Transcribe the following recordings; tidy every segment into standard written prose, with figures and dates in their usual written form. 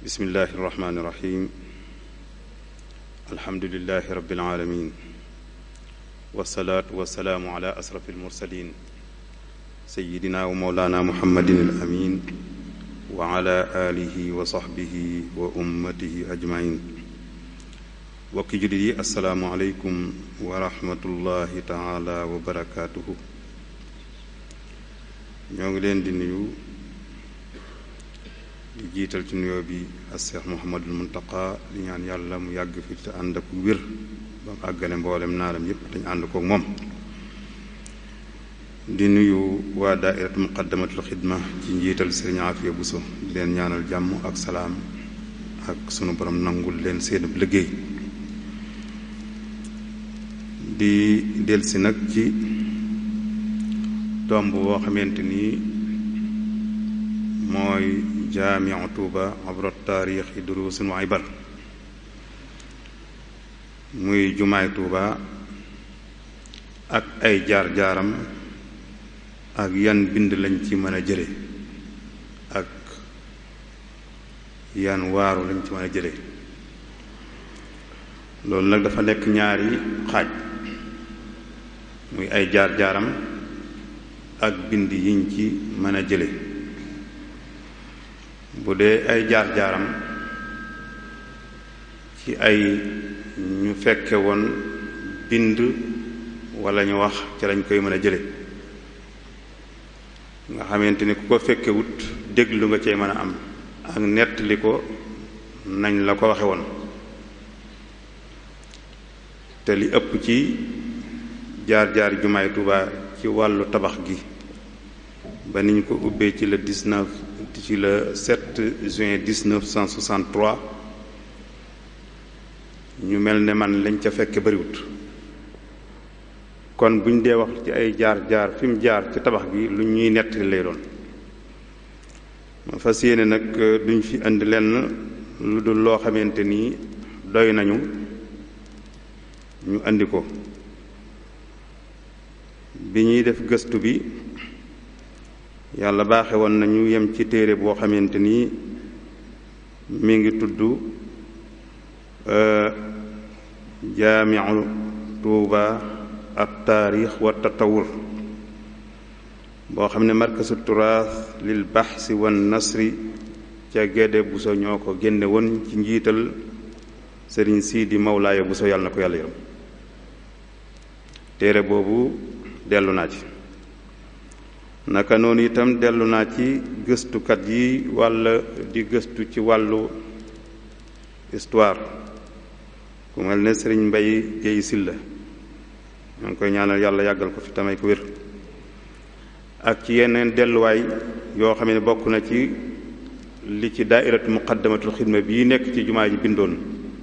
bismillahi irrahmani irrahim alhamdulilahi rabbil alamin wasalaatu wasalaamu ala asrafi almursalin sayidina wa mawlana muhammadin al amin wa ala alihi wa sahbihi wa ummatihi ajmain bokki jullit yi assalaamu aleykum wa rahmatullahi taala wa barakaatuhu. ñoo ngi leen di nuyu di jiital ci nuyoo bi as-Seex Muhammadul Muntaqa di ñaan yàlla mu yàgg fi te ànd ak wér ba mu àggale mboolem naaram yépp dañu ànd kook moom. di nuyu waa daairatu muqaddamatul xidma ci njiital Sëriñ Afiya Buso di leen ñaanal jàmm ak salaam ak sunu borom nangul leen seenub liggéey. di delsi nag ci tomb boo xamante ni mooy jaamiu Tuuba abra taarixi duruusun wa ibar, muy jumaay Tuuba ak ay jaar-jaaram ak yan bind lañ ci mën a jële ak yan waaru lañ ci mën a jële. loolu nag dafa nekk ñaari xaaj, muy ay jaar-jaaram ak bind yiñ ci mën a jële. bu dee ay jaar-jaaram ci ay ñu fekke woon bind walla ñu wax ci lañ koy mën a jële, nga xamante ni ku ko fekkewut déglu nga cee mën a am ak nettali ko nañ la ko waxe woon. te li ëpp ci jaar-jaar jumaay Tuuba ci wàllu tabax gi ba niñ ko ubbee ci le 7 juin 1963 ñu mel ne man lañ ca fekke bariwut. kon buñ dee wax ci ay jaar-jaar fi mu jaar ci tabax gi lu ñuy nettali lay doon. ma fas yéene nag duñ fi indi lenn lu dul loo xamante ni doy nañu ñu indi ko. bi ñuy def gëstu bi yàlla baaxe woon nañu yem ci téere boo xamante ni mi ngi tudd jaamiu Tuuba at taarix wa tatawur, boo xam ne markasu turaas lil baxsi wan nasri ca Gédé Buso ñoo ko génne woon ci njiital Sëriñ Siidi Mawlaaya Buso yàlla na ko yàlla yërëm. téere boobu dellu naa ci, naka noonu itam dellu naa ci gëstukat yi walla di gëstu ci wàllu histoire ku mel ne Sëriñ Mbay Géey Silla, ñoo ngi koy ñaanal yàlla yàggal ko fi tamay ko wér, ak ci yeneen delluwaay yoo xam ne bokk na ci li ci daairatu muqaddamatul xidma bii nekk ci jumaa ji bindoon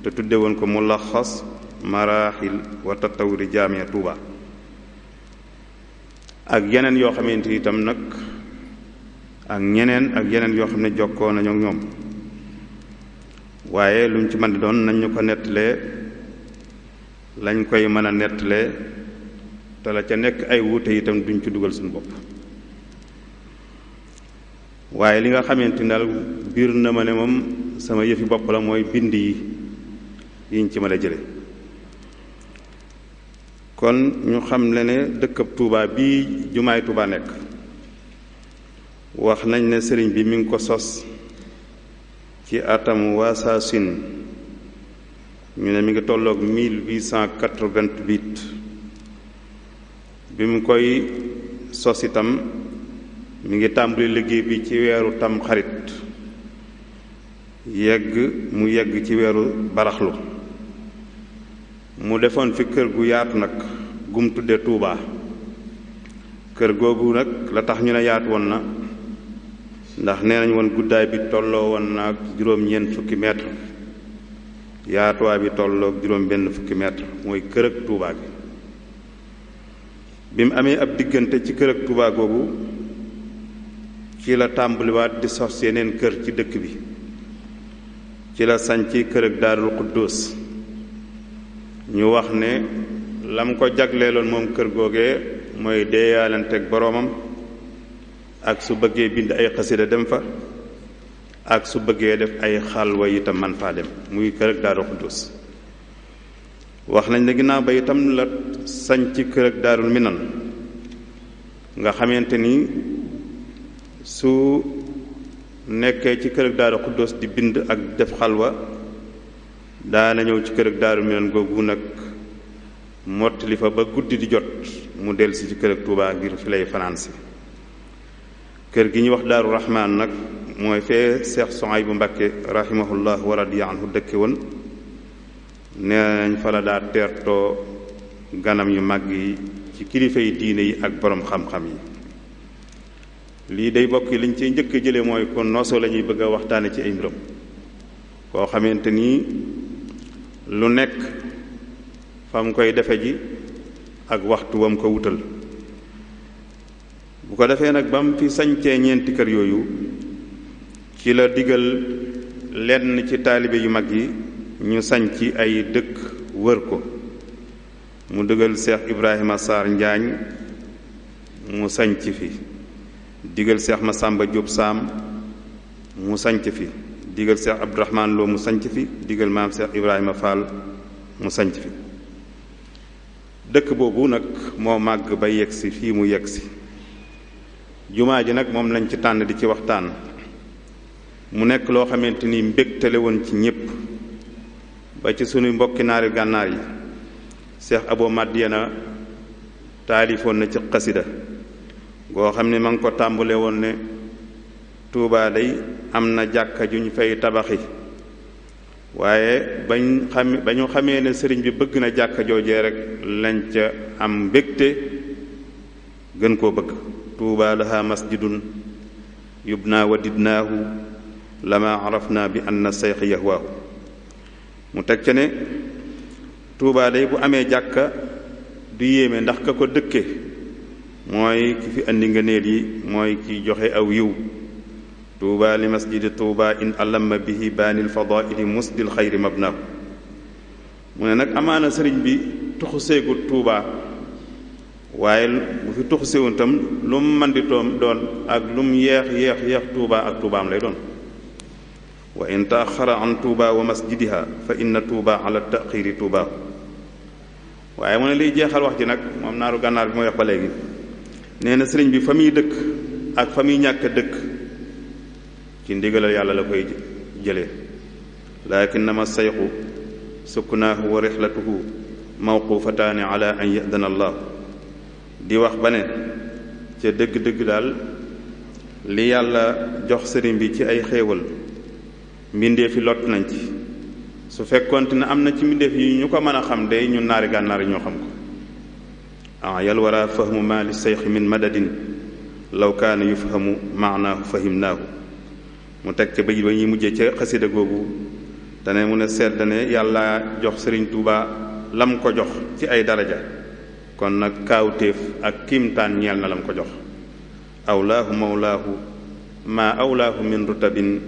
te tudde woon ko mulaxas maraaxil wa tatawuri jaamia Tuuba, ak yeneen yoo xamante itam nag ak yeneen yoo xam ne jokkoo nañu ak ñoom. waaye lu mu ci mën di doon nañ ñu ko nettalee lañ koy mën a nettalee te la ca nekk ay wuute itam duñ ci dugal suñu bopp. waaye li nga xamante ni daal biir na ma ne moom sama yëfi bopp la mooy bind yiñ ci mën a jële. kon ñu xam le ne dëkkab Tuuba bii jumaay Tuuba nekk, wax nañ ne sëriñ bi mi ngi ko sos ci atam wasaasin, ñu ne mi ngi tolloog 1888. bi mu koy sos itam mi ngi tàmbali liggéey bi ci weeru tam xarit mu yegg ci weeru baraxlu. mu defoon fi kër gu yaatu nag gum tudde Tuuba. kër googu nag la tax ñu ne yaatu woon na ndax nee nañ woon guddaay bi tolloo woon na ak juróom-ñeent fukki mètre, yaatuwaay bi tolloo ak juróom-benn fukki mètre, mooy kër ak Tuuba gi. bi mu amee ab diggante ci kër ak Tuuba googu ci la tàmbaliwaat di sos yeneen kër ci dëkk bi. ci la sañc kër ak Daarul Quddus. ñu wax ne lam ko jagleeloon moom kër googee mooy deeyaalanteeg boroomam ak su bëggee bind ay xasida dem fa, ak su bëggee def ay xalwa itam man faa dem muy kër ak Daaru Xuddus. wax nañ ne ginnaaw ba itam la sañ ci kër ak Daarul Minan nga xamante ni su nekkee ci kër ak Daaru Xuddus di bind ak def xalwa daana ñëw ci kër ak Daarul Minan googu nag mottali fa ba guddi di jot mu dellusi ci kër ak Tuubaa ngir fi lay fanaan si. kër gi ñuy wax Daaru Rahmaan nag mooy fee Seex Suhaybu Mbàkke rahimahullah wa radiya anhu dëkke woon nee nañ fa la daa teertoo ganam yu mag yi ci kilifa yi diine yi ak boroom xam-xam yi. lii day bokk liñ ciy njëkk a jële mooy kon noosoo la ñuy bëgg a waxtaane ci ay mbiram koo xamante nii lu nekk fa mu koy defe ji ak waxtu wam ko wutal. bu ko defee nag ba mu fi sañcee ñeenti kër yooyu ci la digal lenn ci taalibe yu mag yi ñu sañ ci ay dëkk wër ko. mu digal Seex Ibrahima Sarr Njaañ mu sañc fi, digal Seex Masamba Jóob Saam mu sañc fi, digal Seex Abdourahmaan Lo mu sañc fi, digal maam Seex Ibrahima Fall mu sañc fi. dëkk boobu nag moo màgg ba yegsi fii mu yegsi. jumaa ji nag moom lañ ci tànn di ci waxtaan mu nekk loo xamante ni mbégtale woon ci ñépp ba ci sunuy mbokki naari gànnaar yi. Seex Abo Madiyana taalifoon na ci xasida goo xam ne ma ngi ko tàmbale woon ne Tuubaa day am na jàkka juñ fay tabaxi waaye ba ñu xamee ne sëriñ bi bëgg na jàkka joojee rek lañ ca am mbégte gën koo bëgg. Tuubaa laha masjidun yubnaa wa didnaahu lama arafna bi anna sayx yahwaahu. mu teg ca ne Tuubaa day bu amee jàkka du yéeme ndax ka ko dëkke mooy ki fi andi ngëneel yi mooy ki joxe aw yiw. Tuubaa li masjidi Tuubaa in alama bihi baanil fadaili musdil xayri mabnaahu. mu ne nag amaana sëriñ bi tuxu seegut Tuubaa waaye bu fi tuxu seewun tam lu mu mën di doon ak lu mu yeex Tuubaa ak Tuubaam lay doon. wa in taaxara an Tuubaa wa masjidiha fa inna Tuubaa ala taxiiri Tuubaa. waaye mu ne liy jeexal wax ji nag moom naaru gànnaar bi mooy wax ba léegi nee na sëriñ bi fa muy dëkk ak fa muy ñàkk dëkk ci ndigalal yàlla la koy jëlee. lakinnama sayxu suknaahu wa rixlatuhu mawqufataani ala an yadana allah. di wax ba ne ca dëgg-dëgg daal li yàlla jox sëriñ bi ci ay xéewal mbindeef yi lott nañ ci. su fekkoonte ne am na ci mbindeef yi ñu ko mën a xam de ñun naari gànnaar yi ñoo xam ko. yal wara fahmu ma li sayxi min madadin law kaana yufhamu maanaahu fahimnaahu. mu teg ca bëj ba ñuy mujjee ca xasida googu dane mu ne sedd ne yàlla jox sëriñ Tuuba lam ko jox ci ay daraja kon nag kaawtéef ak kiimtaan ñeel na lam ko jox. awlaahu mawlaahu maa awlaahu min rutabin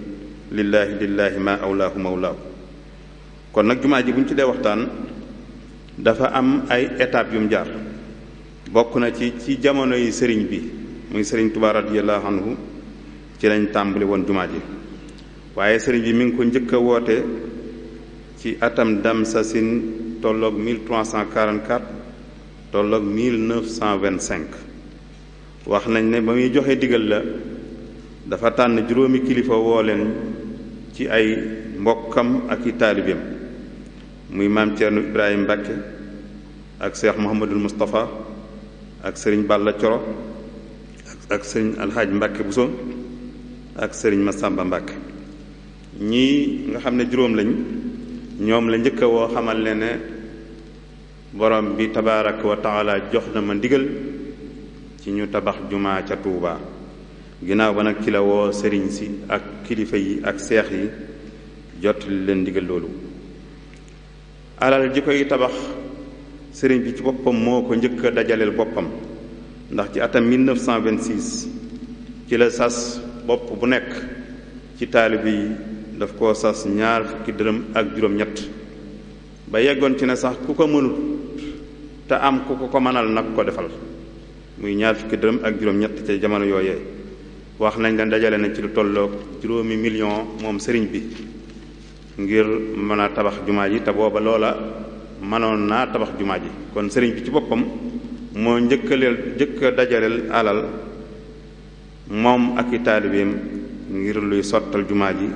lillaahi maa awlaahu mawlaahu. kon nag jumaa ji bu ñu ci dee waxtaan dafa am ay étapes yu mu jaar. bokk na ci jamono yi sëriñ bi muy sëriñ Tuubaa radiyallahu anhu ci lañ tàmbali woon jumaa ji waaye sëriñ bi mi ngi ko njëkk a woote ci atam Damsasin tolloog 1344 tolloog 1925. wax nañ ne ba muy joxe digal la dafa tànn juróomi kilifa woo leen ci ay mbokkam ak i taalibeem muy maam Ceerno Ibrahima Mbàkke ak Cheikh Mouhamadul Moustapha ak sëriñ Balla Coro ak sëriñ Alxaaj Mbàkke Buso ak sëriñ Masamba Mbàkke. ñii nga xam ne juróom lañ ñoom la njëkk a woo xamal ne borom bi tabaaraka wa taala jox na ma ndigal ci ñu tabax jumaa ca Tuubaa. ginnaaw ba nag ci la woo sëriñ si ak kilifa yi ak seex yi jot leen ndigal loolu. alal ji koy tabax sëriñ bi ci boppam moo ko njëkk a dajaleel boppam ndax ci atam 1926 ci la sas bopp bu nekk ci taalibe yi daf koo sas 20 dërëm ak juróom-ñett ba yeggoon ci ne sax ku ko mënut te am ku ko mënal nag ko defal muy 20 dërëm ak juróom-ñett ca jamono yooyee. wax nañ leen dajale nañ ci lu tolloog 5 million moom sëriñ bi ngir mën a tabax jumaa ji te booba loola mënoon naa tabax jumaa ji kon sëriñ bi ci boppam moo njëkk a dajaleel alal moom ak i taalibeem ngir luy sottal jumaa ji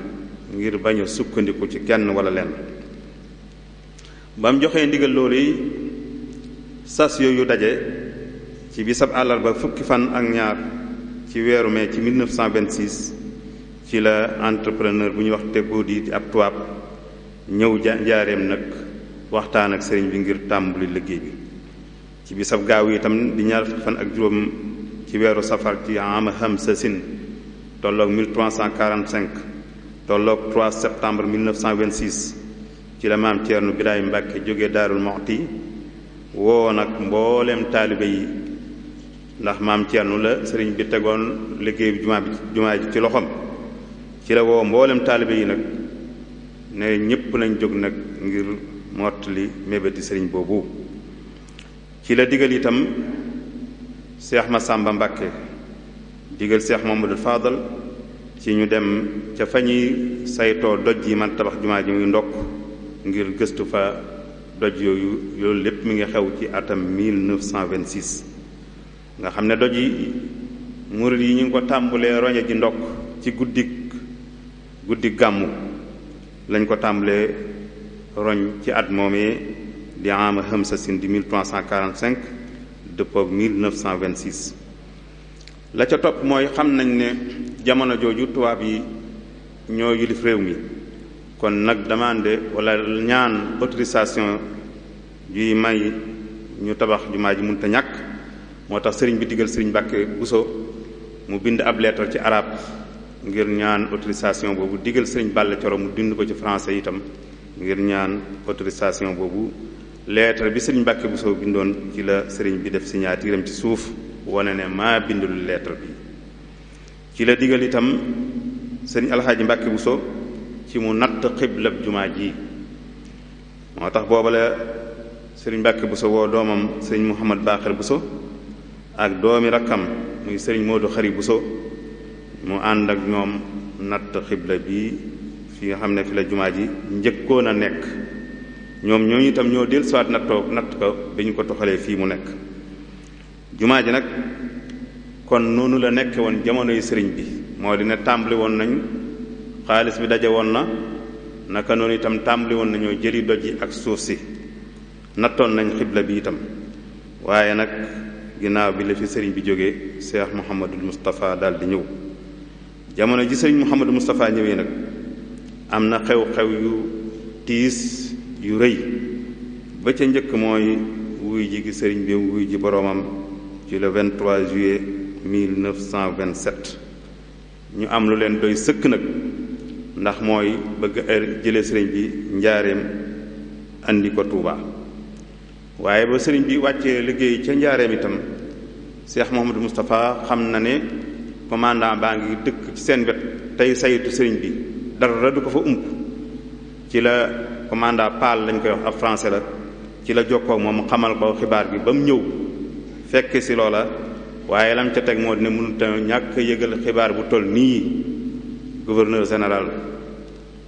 ngir bañ a sukkandiku ci kenn wala lenn ba mu joxee ndigal loolu yi sas yooyu daje ci bisab àllarba fukki fan ak ñaar ci weeru mai ci 1926 ci la entrepreneur bu ñuy wax Tebboudi di ab tubaab ñëw njaareem nag waxtaan ak sëriñ bi ngir tàmbali liggéey bi ci bisab gaaw yi itam di ñaar fukki fan ak juróom ci weeru safar ci am Hamsasin tolloog 1345 tolloog 3 septembre 1926 ci la maam Ceerno Birahim Mbàkke jóge Daarul Muxti woo nag mbooleem taalibe yi ndax maam Ceerno la sëriñ bi tegoon liggéey bi jumaa ji ci loxoom ci la woo mboolem taalibe yi nag ne ñépp nañ jóg nag ngir mottali mébéti sëriñ boobu ci la digal itam Seex Masàmba Mbàkke digal Seex Mamadou Fadal ci ñu dem ca fa ñuy saytoo doj yi man tabax jumaa ji muy ndokk ngir gëstu fa doj yooyu loolu lépp mi ngi xew ci atam 1926 nga xam ne doj yi murid yi ñu ngi ko tàmbulee roñe ji ndokk ci guddi gàmmu lañ ko tàmbulee roñ ci at moomee di am Hamsasin di 1345 dëppook 1926 la ca topp mooy xam nañ ne jamono jooju tubaab yi ñoo yilif réew mi kon nag demandé wala ñaan autorisation yuy may ñu tabax jumaa ji mënta ñàkk moo tax sëriñ bi digal sëriñ Mbàkke Buso mu bind ab lettre ci arab ngir ñaan autorisation boobu digal sëriñ Balla Coro mu bind ko ci français itam ngir ñaan autorisation boobu lettre bi sëriñ Mbàkke Buso bindoon ci la sëriñ bi def signature am ci suuf wane ne maa bindul lettre bi ci la digal itam sëriñ Alxaaji Mbàkke Buso ci mu natt xiblab jumaa ji moo tax booba la sëriñ Mbàkke Buso woo doomam sëriñ Muhammad Baaxir Buso ak doomi rakkam muy sëriñ Moodu Xari Buso mu ànd ak ñoom natt xibla bi fi nga xam ne fi la jumaa ji njëkkoon a nekk ñoom ñooñu itam ñoo del soit natt ko bi ñu ko toxalee fii mu nekk jumaa ji nag kon noonu la nekke woon jamono yi sëriñ bi moo di ne tàmbali woon nañ xaalis bi daje woon na naka noonu itam tàmbali woon nañoo jëli doj yi ak suuf si nattoon nañ xibla bi itam waaye nag ginnaaw bi la fi sëriñ bi jógee Cheikh Mouhamadul Moustapha daal di ñëw jamono ji sëriñ Mouhamadul Moustapha ñëwee nag am na xew-xew yu tiis yu rëy ba ca njëkk mooy wuy ji gi sëriñ bi wuy ji boroomam ci le 23 juillet 1927 ñu am lu leen doy sëkk nag ndax mooy bëgg jële sëriñ bi njaareem andi ko Tuuba waaye ba sëriñ bi wàccee liggéey ca njaareem itam Cheikh Mouhamadou Moustapha xam na ne commandant baa ngi dëkk ci seen wet tey saytu sëriñ bi dara du ko fa ump ci la commandant Paal lañ koy wax ab français la ci la jokkoo moom xamal ko xibaar bi ba mu ñëw fekk si loola waaye lam ca teg moo dina mënut a ñàkk yëgal xibaar bu toll nii gouverneur général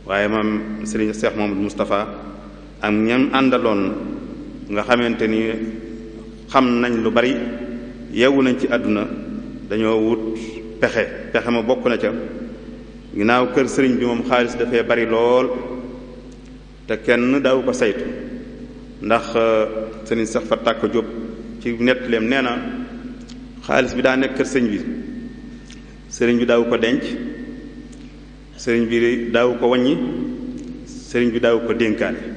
waaye moom sëriñ Cheikh Mouhamadou Moustapha ak ñam àndaloon nga xamante ni xam nañ lu bari yeewu nañ ci àdduna dañoo wut pexe ma bokk na ca ginnaaw kër sëriñ bi moom xaalis dafay bari lool te kenn daawu ko saytu ndax sëriñ Cheikh Fatta Ko Jóob ci nettaleem nee na xaalis bi daa nekk kër sëriñ bi daawu ko denc sëriñ bi daawu ko waññi sëriñ bi daawu ko dénkaane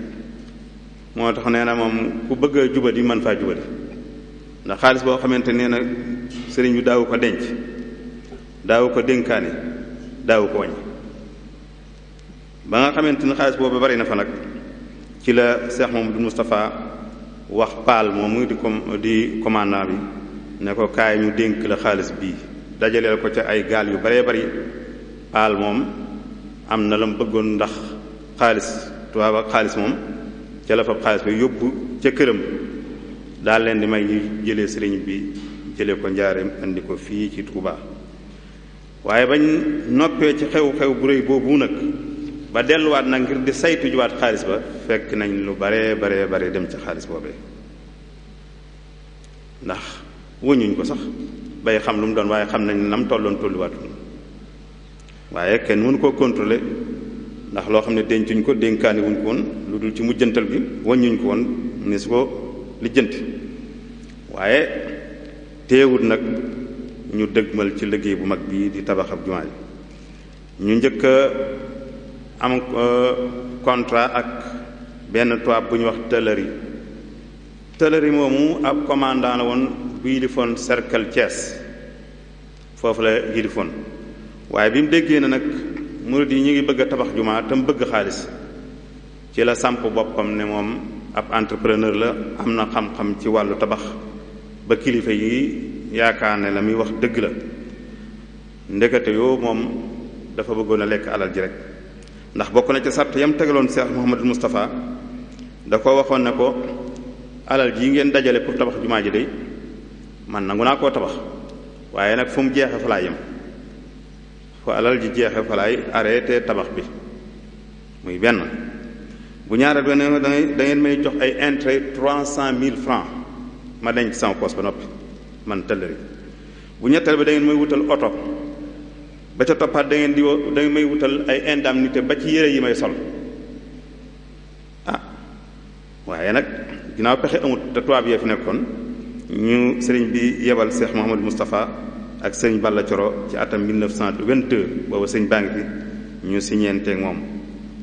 moo tax nee na moom ku bëgg a jubadi mën faa jubadi ndax xaalis boo xamante nee na sëriñ bi daawu ko denc daawu ko dénkaane daawu ko waññi ba nga xamante ni xaalis boobu bari na fa nag ci la Cheikh Mamadou Moustapha wax Paal moom muy di commandant bi ne ko kaay ñu dénk la xaalis bii dajaleel ko ca ay gaal yu baree bari Paal moom am na la mu bëggoon ndax xaalis tubaab ak xaalis moom ca la fa xaalis bi yóbbu ca këram daal leen di may ñu jëlee sëriñ bi jëlee ko njaareem indi ko fii ci Touba waaye bañ noppee ci xew-xew bu rëy boobu nag ba delluwaat nag ngir di saytu juwaat xaalis ba fekk nañ lu bare dem ci xaalis boobee ndax wëñuñ ko sax bay xam lu mu doon waaye xam nañ nam tolloon tolluwaatu waaye kenn mënu koo contrôler ndax loo xam ne dencuñ ko dénkaani wuñ ko woon lu dul ci mujjantal bi wëññuñ ko woon ni su ko lijjanti waaye teewut nag ñu dëgmal ci liggéey bu mag bii di tabax ab jumaa ji ñu njëkk a am contrat ak benn tubaab bu ñu wax Tëlëri moomu ab commandant la woon bu yilifoon cercle Thiès foofu la yilifoon waaye bi mu déggee na nag murid yi ñu ngi bëgg a tabax jumaa te mu bëgg xaalis ci la samp boppam ne moom ab entrepreneur la am na xam-xam ci wàllu tabax ba kilifa yi yaakaar ne la muy wax dëgg la ndekete yoo moom dafa bëggoon a lekk alal ji rek ndax bokk na ci sart yam tegaloon Cheikh Mouhamadul Moustapha da ko waxoon ne ko alal ji ngeen dajale pour tabax jumaa ji de man nangu naa koo tabax waaye nag fu mu jeexe fa laay yem fu alal ji jeexe fa laay arrêté tabax bi muy benn bu ñaareel ba ne da ngeen may jox ay intérêt 300,000 francs ma denc sama poos ba noppi man Tëlëri bu ñetteel ba da ngeen may wutal oto ba ca toppaat da ngeen may wutal ay indemnité ba ci yére yi may sol waaye nag ginnaaw pexe amut te tubaab yee fi nekkoon ñu sëriñ bi yebal Cheikh Mouhamadou Moustapha ak sëriñ Balla Coro ci atam 1922 booba sëriñ baa ngi fi ñu siñeenteeg moom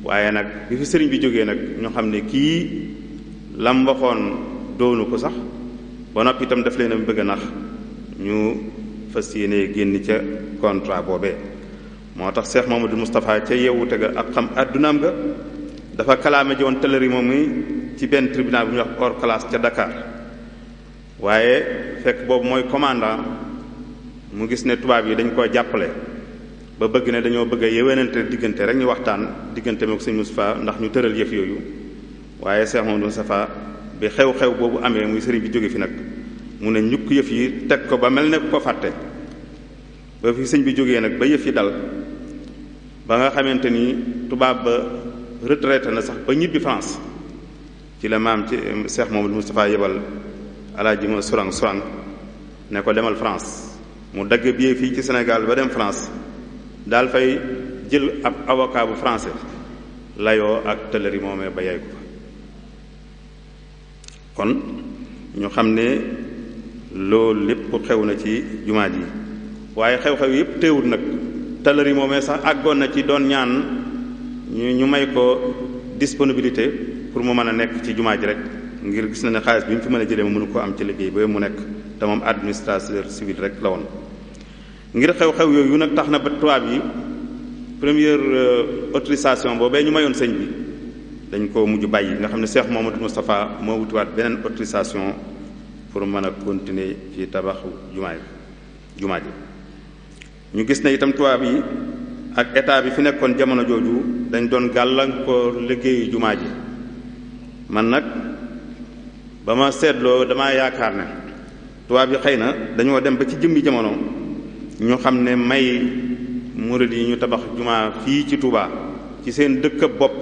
waaye nag bi fi sëriñ bi jógee nag ñu xam ne kii lam waxoon doonu ko sax ba noppi itam daf leen a bëgg a nax ñu fas yéene génn ca contrat boobee moo tax Cheikh Mouhamadou Moustapha ca yeewute ga ak xam addunaam ga dafa kalaame ji woon Tëlëri moom mi ci benn tribunal bu ñuy wax hors classe ca Dakar waaye fekk boobu mooy commandant mu gis ne tubaab yi dañ koo jàppale ba bëgg ne dañoo bëgg a yéwénante diggante rek ñu waxtaan diggante mook sëñ Moustapha ndax ñu tëral yëf yooyu waaye Cheikh Mouhamadou Moustapha bi xew-xew boobu amee muy sëriñ bi jóge fi nag mu ne ñukk yëf yi teg ko ba mel ne ko fàtte ba fi sëñ bi jógee nag ba yëf yi dal ba nga xamante ni tubaab ba retraité na sax ba ñibbi France ci la maam ci Cheikh Mouhamadou Moustapha yebal alaaji ma surang ne ko demal France mu dagg billet fii ci Sénégal ba dem France daal fay jël ab avocat bu français layoo ak Tëlëri moomee ba yay ko fa kon ñu xam ne loolu lépp xew na ci jumaa ji waaye xew-xew yépp teewul nag Tëlëri moomee sax àggoon na ci doon ñaan ñu may ko disponibilité pour mu mën a nekk ci jumaa ji rek ngir gis na ne xaalis bi mu fi mën a jëlee mu mënu koo am ci liggéey ba mu nekk te moom administrateur civil rek la woon ngir xew-xew yooyu nag tax na ba tubaab yi première autorisation boobee ñu mayoon sëñ bi dañ ko mujj bàyyi nga xam ne Cheikh Mouhamadou Moustapha moo wutiwaat beneen autorisation pour mën a continuer ci tabaxu jumaa ji ñu gis ne itam tubaab yi ak état bi fi nekkoon jamono jooju dañ doon gàllankoor liggéeyu jumaa ji man nag ba ma seetloo damaa yaakaar ne tubaab yi xëy na dañoo dem ba ci jëmmi jamono ñu xam ne may murid yi ñu tabax jumaa fii ci Touba ci seen dëkk bopp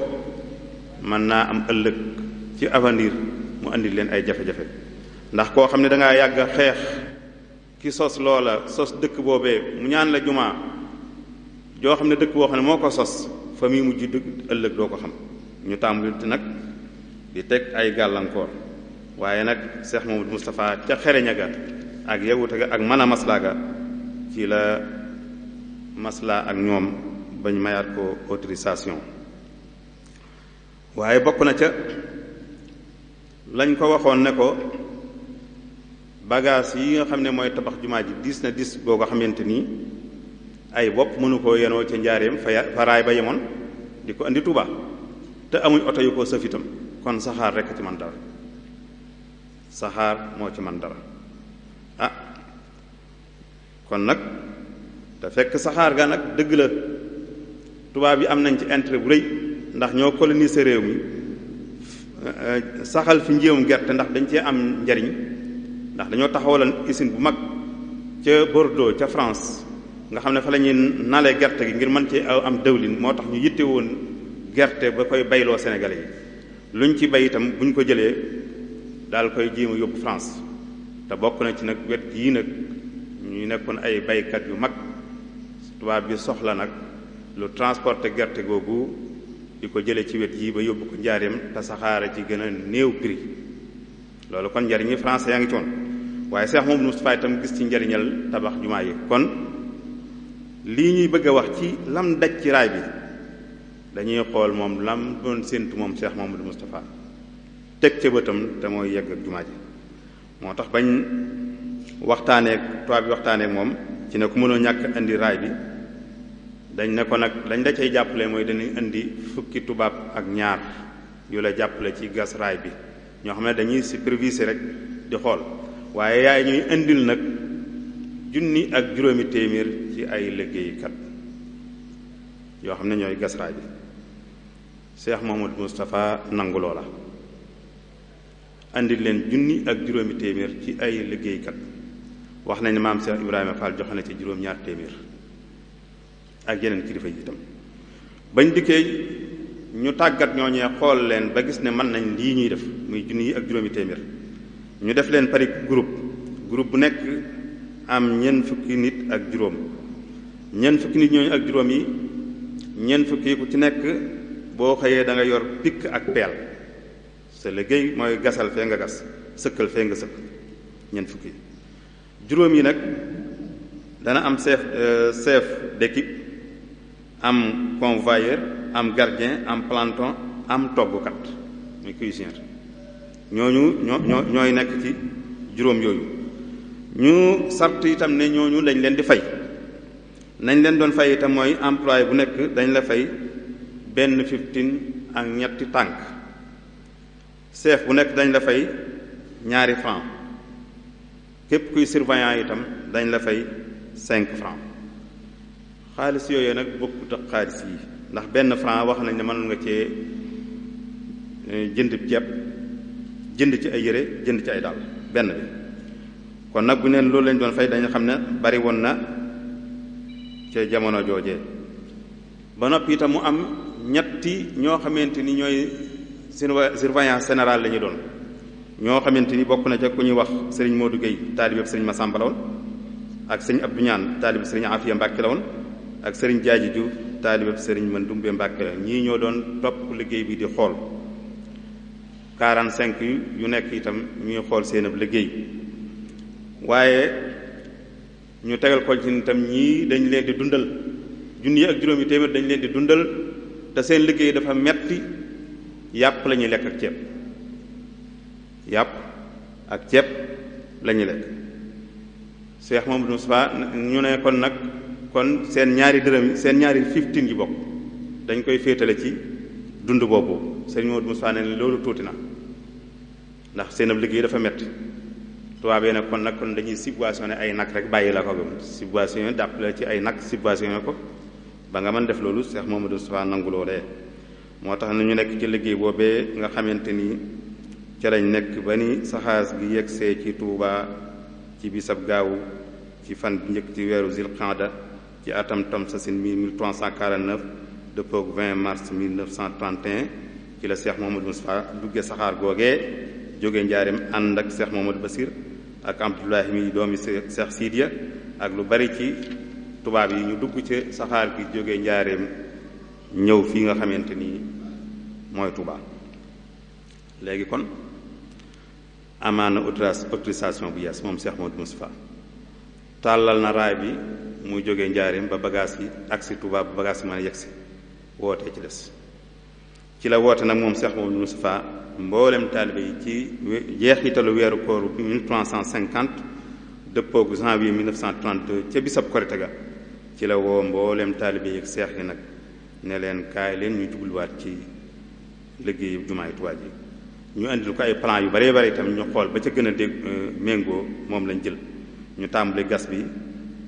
mën naa am ëllëg ci avenir mu andi leen ay jafe-jafe ndax koo xam ne dangaa yàgg a xeex ki sos loola sos dëkk boobee mu ñaan la jumaa joo xam ne dëkk boo xam ne moo ko sos fa muy mujj dëgg ëllëg doo ko xam ñu tàmbali nag di teg ay gàllankoor waaye nag Cheikh Mouhamadou Moustapha ca xereña ga ak yewute ga ak mën a maslaa ga ci la maslaa ak ñoom bañ mayaat ko autorisation waaye bokk na ca lañ ko waxoon ne ko bagage yi nga xam ne mooy tabax jumaa ji diis na diis boo ko xamante nii ay bopp mënu koo yenoo ca njaareem fa raay ba yemoon di ko andi Tuuba te amuñ oto yu ko sëf itam kon saxaar rekk ci man dara saxaar moo ci man dara kon nag te fekk saxaar ga nag dëgg la tubaab yi am nañ ci intérêt bu rëy ndax ñoo coloniser réew mi saxal fi njéewum gerte ndax dañ cee am njariñ ndax dañoo taxawalan usine bu mag ca Bordeaux ca France nga xam ne fa la ñuy nalee gerte gi ngir mën ci am dëwlin moo tax ñu yitte woon gerte ba koy bayloo Sénégalais yi luñ ci bay itam buñ ko jëlee daal koy jéem a yóbbu France te bokk na ci nag wet yii nag ñu nekkoon ay baykat yu mag tubaab bi soxla nag lu transporter gerte googu di ko jëlee ci wet yii ba yóbbu ko njaareem te saxaara ci gën a néew prix loolu kon njariñi français yaa ngi ci woon waaye Cheikh Mouhamadou Moustapha itam gis ci njariñal tabax jumaa yi kon lii ñuy bëgg a wax ci lam daj ci raay bi dañuy xool moom lam doon séentu moom Cheikh Mouhamadou Moustapha teg ca bëtam te mooy yegg ak jumaa ji moo tax bañ waxtaaneek tubaab bi waxtaaneek moom ci ne ku mënoo ñàkk indi raay bi dañ ne ko nag lañ da cay jàppale mooy dañuy indi fukki tubaab ak ñaar yu la jàppale ci gas raay bi ñoo xam ne dañuy superviser rek di xool waaye yaay ñuy indil nag 1,500 ci ay liggéeykat yoo xam ne ñooy gas raay bi Cheikh Mouhamadou Moustapha nangu loola andil leen 1,500 ci ay liggéeykat wax nañ ne maam Cheikh Ibrahima Fall joxe na ci 200 ak yeneen kilifa yi itam bañ dikkee ñu tàggat ñooñee xool leen ba gis ne mën nañ lii ñuy def muy 1,500 ñu def leen pari groupe bu nekk am ñeent fukki nit ak juróom ñeent fukki nit ñooñu ak juróom yi ñeent fukki ku ci nekk boo xëyee da nga yor pikk ak peel sa liggéey mooy gasal fee nga gas sëkkal fee nga sëkk ñeent fukki juróom yi nag dana am chef d'équipe am convoyeur am gardien am planton am toggkat muy cuisinier ñooy nekk ci juróom yooyu ñu sart itam ne ñooñu dañ leen di fay nañ leen doon fay itam mooy employé bu nekk dañ la fay benn 15 ak ñetti tànk chef bu nekk dañ la fay 2 francs képp kuy surveillant itam dañ la fay 5 francs xaalis yooyu nag bokkut ak xaalis yi ndax benn franc wax nañ ne mënoon nga cee jënd ceeb jënd ci ay yére jënd ci ay dàll benn bi kon nag bu neen loolu lañ doon fay dañu xam ne bari woon na ca jamono joojee ba noppi itam mu am ñetti ñoo xamante ni ñooy surveillant général la ñu doon ñoo xamante ni bokk na ca ku ñuy wax Serigne Modou Gueye taalibe Serigne Massamba la woon ak Serigne Abdou Ñaan taalibe Serigne Afia Mbàkke la woon ak Serigne Jaaji Diouf taalibe Serigne Mandoumbe Mbàkke la ñii ñoo doon topp liggéey bi di xool 45 yu nekk itam ñuy xool seen ab liggéey waaye ñu tegal ko ci itam ñii dañ leen di dundal 1,500 dañ leen di dundal te seen liggéey dafa metti yàpp la ñuy lekk ak ceeb yàpp ak ceeb la ñuy lekk Cheikh Mouhamadou Moustapha ñu ne kon nag kon seen ñaari dërëm seen ñaari 15 yi bokk dañ koy féetale ci dund boobu Serigne Mouhamadou Moustapha ne loolu tuuti na ndax seen ab liggéey dafa metti tubaabee nag kon dañuy subventionné ay nag rek bàyyi la ko gëm subventionné dàpp la ci ay nag subventionné ko ba nga mën def loolu Cheikh Mouhamadou Moustapha nangu loolee moo tax na ñu nekk ci liggéey boobee nga xamante ni ca lañ nekk ba ni saxaas gi yegsee ci Touba ci bisab gaawu ci fan bi njëkk ci weeru Zilqaada ci atam tam sasin 1349 dëppook 20 mars 1931 ci la Cheikh Mouhamadou Moustapha dugge saxaar googee jóge njaareem ànd ak Cheikh Mouhamadou Basir ak Abdoulahi mi doomi Cheikh Sidiya ak lu bari ci tubaab yi ñu dugg ci saxaar gi jóge njaareem ñëw fii nga xamante ni mooy Touba léegi kon amaana autorisation bu yees moom Cheikh Mouhamadou Moustapha tàllal na raay bi muy jóge njaareem ba bagage yi agsi Touba ba bagage yi mën a yegsi wootee ci des ci la woote nag moom Cheikh Mouhamadou Moustapha mboolem taalibe yi ci jeexitalu weeru kooru 1350 dëppoog janvier 1932 ca bisab korite ga ci la woo mboolem taalibe yi ak seex yi nag ne leen kaay leen ñu jubluwaat ci liggéeyu jumaay Tuubaa ji ñu andil ko ay plan yu bare bare itam ñu xool ba ca gën a dégg méngoo moom lañ jël ñu tàmbali gas bi